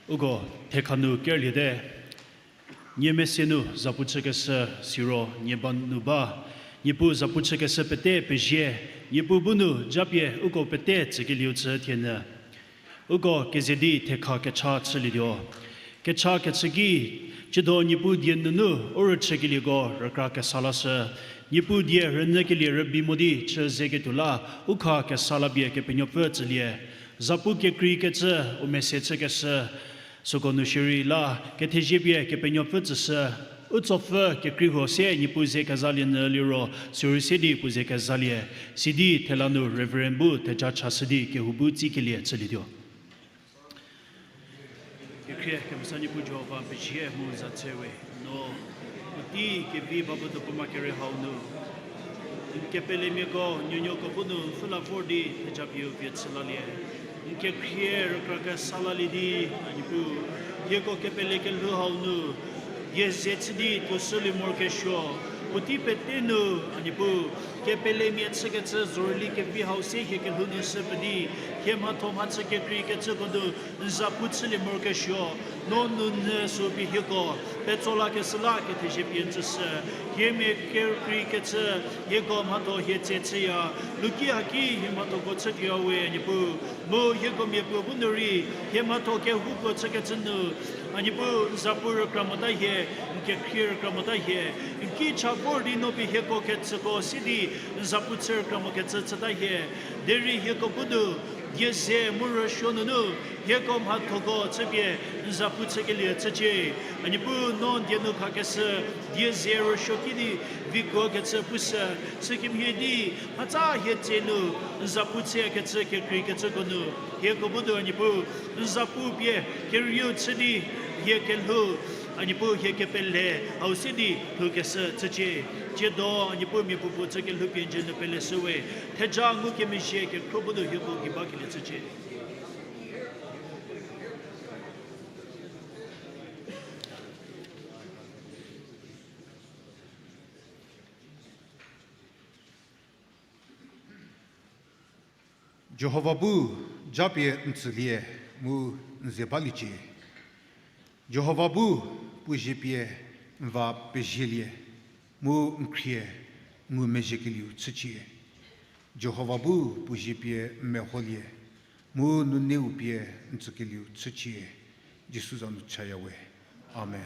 Uko thekha nu kerliete. Nie mese nu zapu chükeshü siro nie ba nu ba. Niepuu zapu chükeshü pete pezie. Niepuu bu nu japie uko pete tsükelieu chü thienyü. Uko keze di thekha kecha chülietuo. Kecha kechü ki, tsiedo Niepuu die nunu u rüchükelieko rükra kesa lashü. Niepuu die rünyükelie rübei mo di chü zeketuo la, u kha kesa la pie Kepenuopfü tsülie. Zapu kekreikecü, u mese chükeshü, süko nu shierei la, kethezie pie Kepenuopfü tsüshü, u tsopfü kekrei huo se Niepuu ze kezalie nyü liro, sürei se di puo ze kezalie, sidi thela nu Reverend bu theja chashü di kehou bu tsikelie chülietuo. Kekhrie kemesa Niepuu Jihova, n pezie mu n za tsewe, no puotei kevi ba bu tuo puoma kere hau nu n kepelemiako nuonuoko bu nu n pfhü la vor di theja pie u vie chü lalie. N kekhrie rükra kesa lalie di, a Niepuu, hieko kepele kelhou hau nu die ze chü di thushülie morokesuo, puotei pete nu, a Niepuu, kepelemia chükecü zorüli kevi hau se hie kelhou nu shü pie di, hie mhatho mhachü kekreikecüko nu n zapu chülie morokesuo, no nounyü sü pie hieko petso lakeshü la kethezie pie n tsüshü. Hiemia kekreikecü hieko mhatho hie tse chüya, luki haki hie mhathoko chütuoya we, a Niepuu. Mu hieko miapuo bu nu rei hie mhatho kehoupuo chükecü nu, a Niepuu, n zapu rükra mota hie, n kekhrie rükra mota hie, n ki cha vor di no pie hieko kecüko si di n zapu chü rükra mokecü chüta hie. Derei hieko bu nu die ze mu rüsuo nunu hieko mhathoko chüpie n zapu chükelie chücie. A Niepuu, no n die nu khakeshü die ze rüsuo ki di vikuokecü pushü, sükemhie di mhatsa hie tse nu n zapu chüyakecü kekreikecüko nu hieko bu nu, a Niepuu, n zapu pie kerieu chü di hie kelhou, a Niepuu, hie kepele hau se di lhoukeshü chücie. Tsiedo a Niepuu, mia puopuo chü kelhou pie n dzie nu peleshü we. Theja ngukemezhie kekhro bu nu hieko gei bakelie chücie. Jihova bu japie n tsülie mu n ze baliecie. Jihova bu puo zie pie n va pezielie, mu n khrie ngumezhiekelieu chücie. Jihova bu puo zie pie n meholie, mu nuneu pie n tsükelieu chücie. Jisu za nu chaya we. Amen.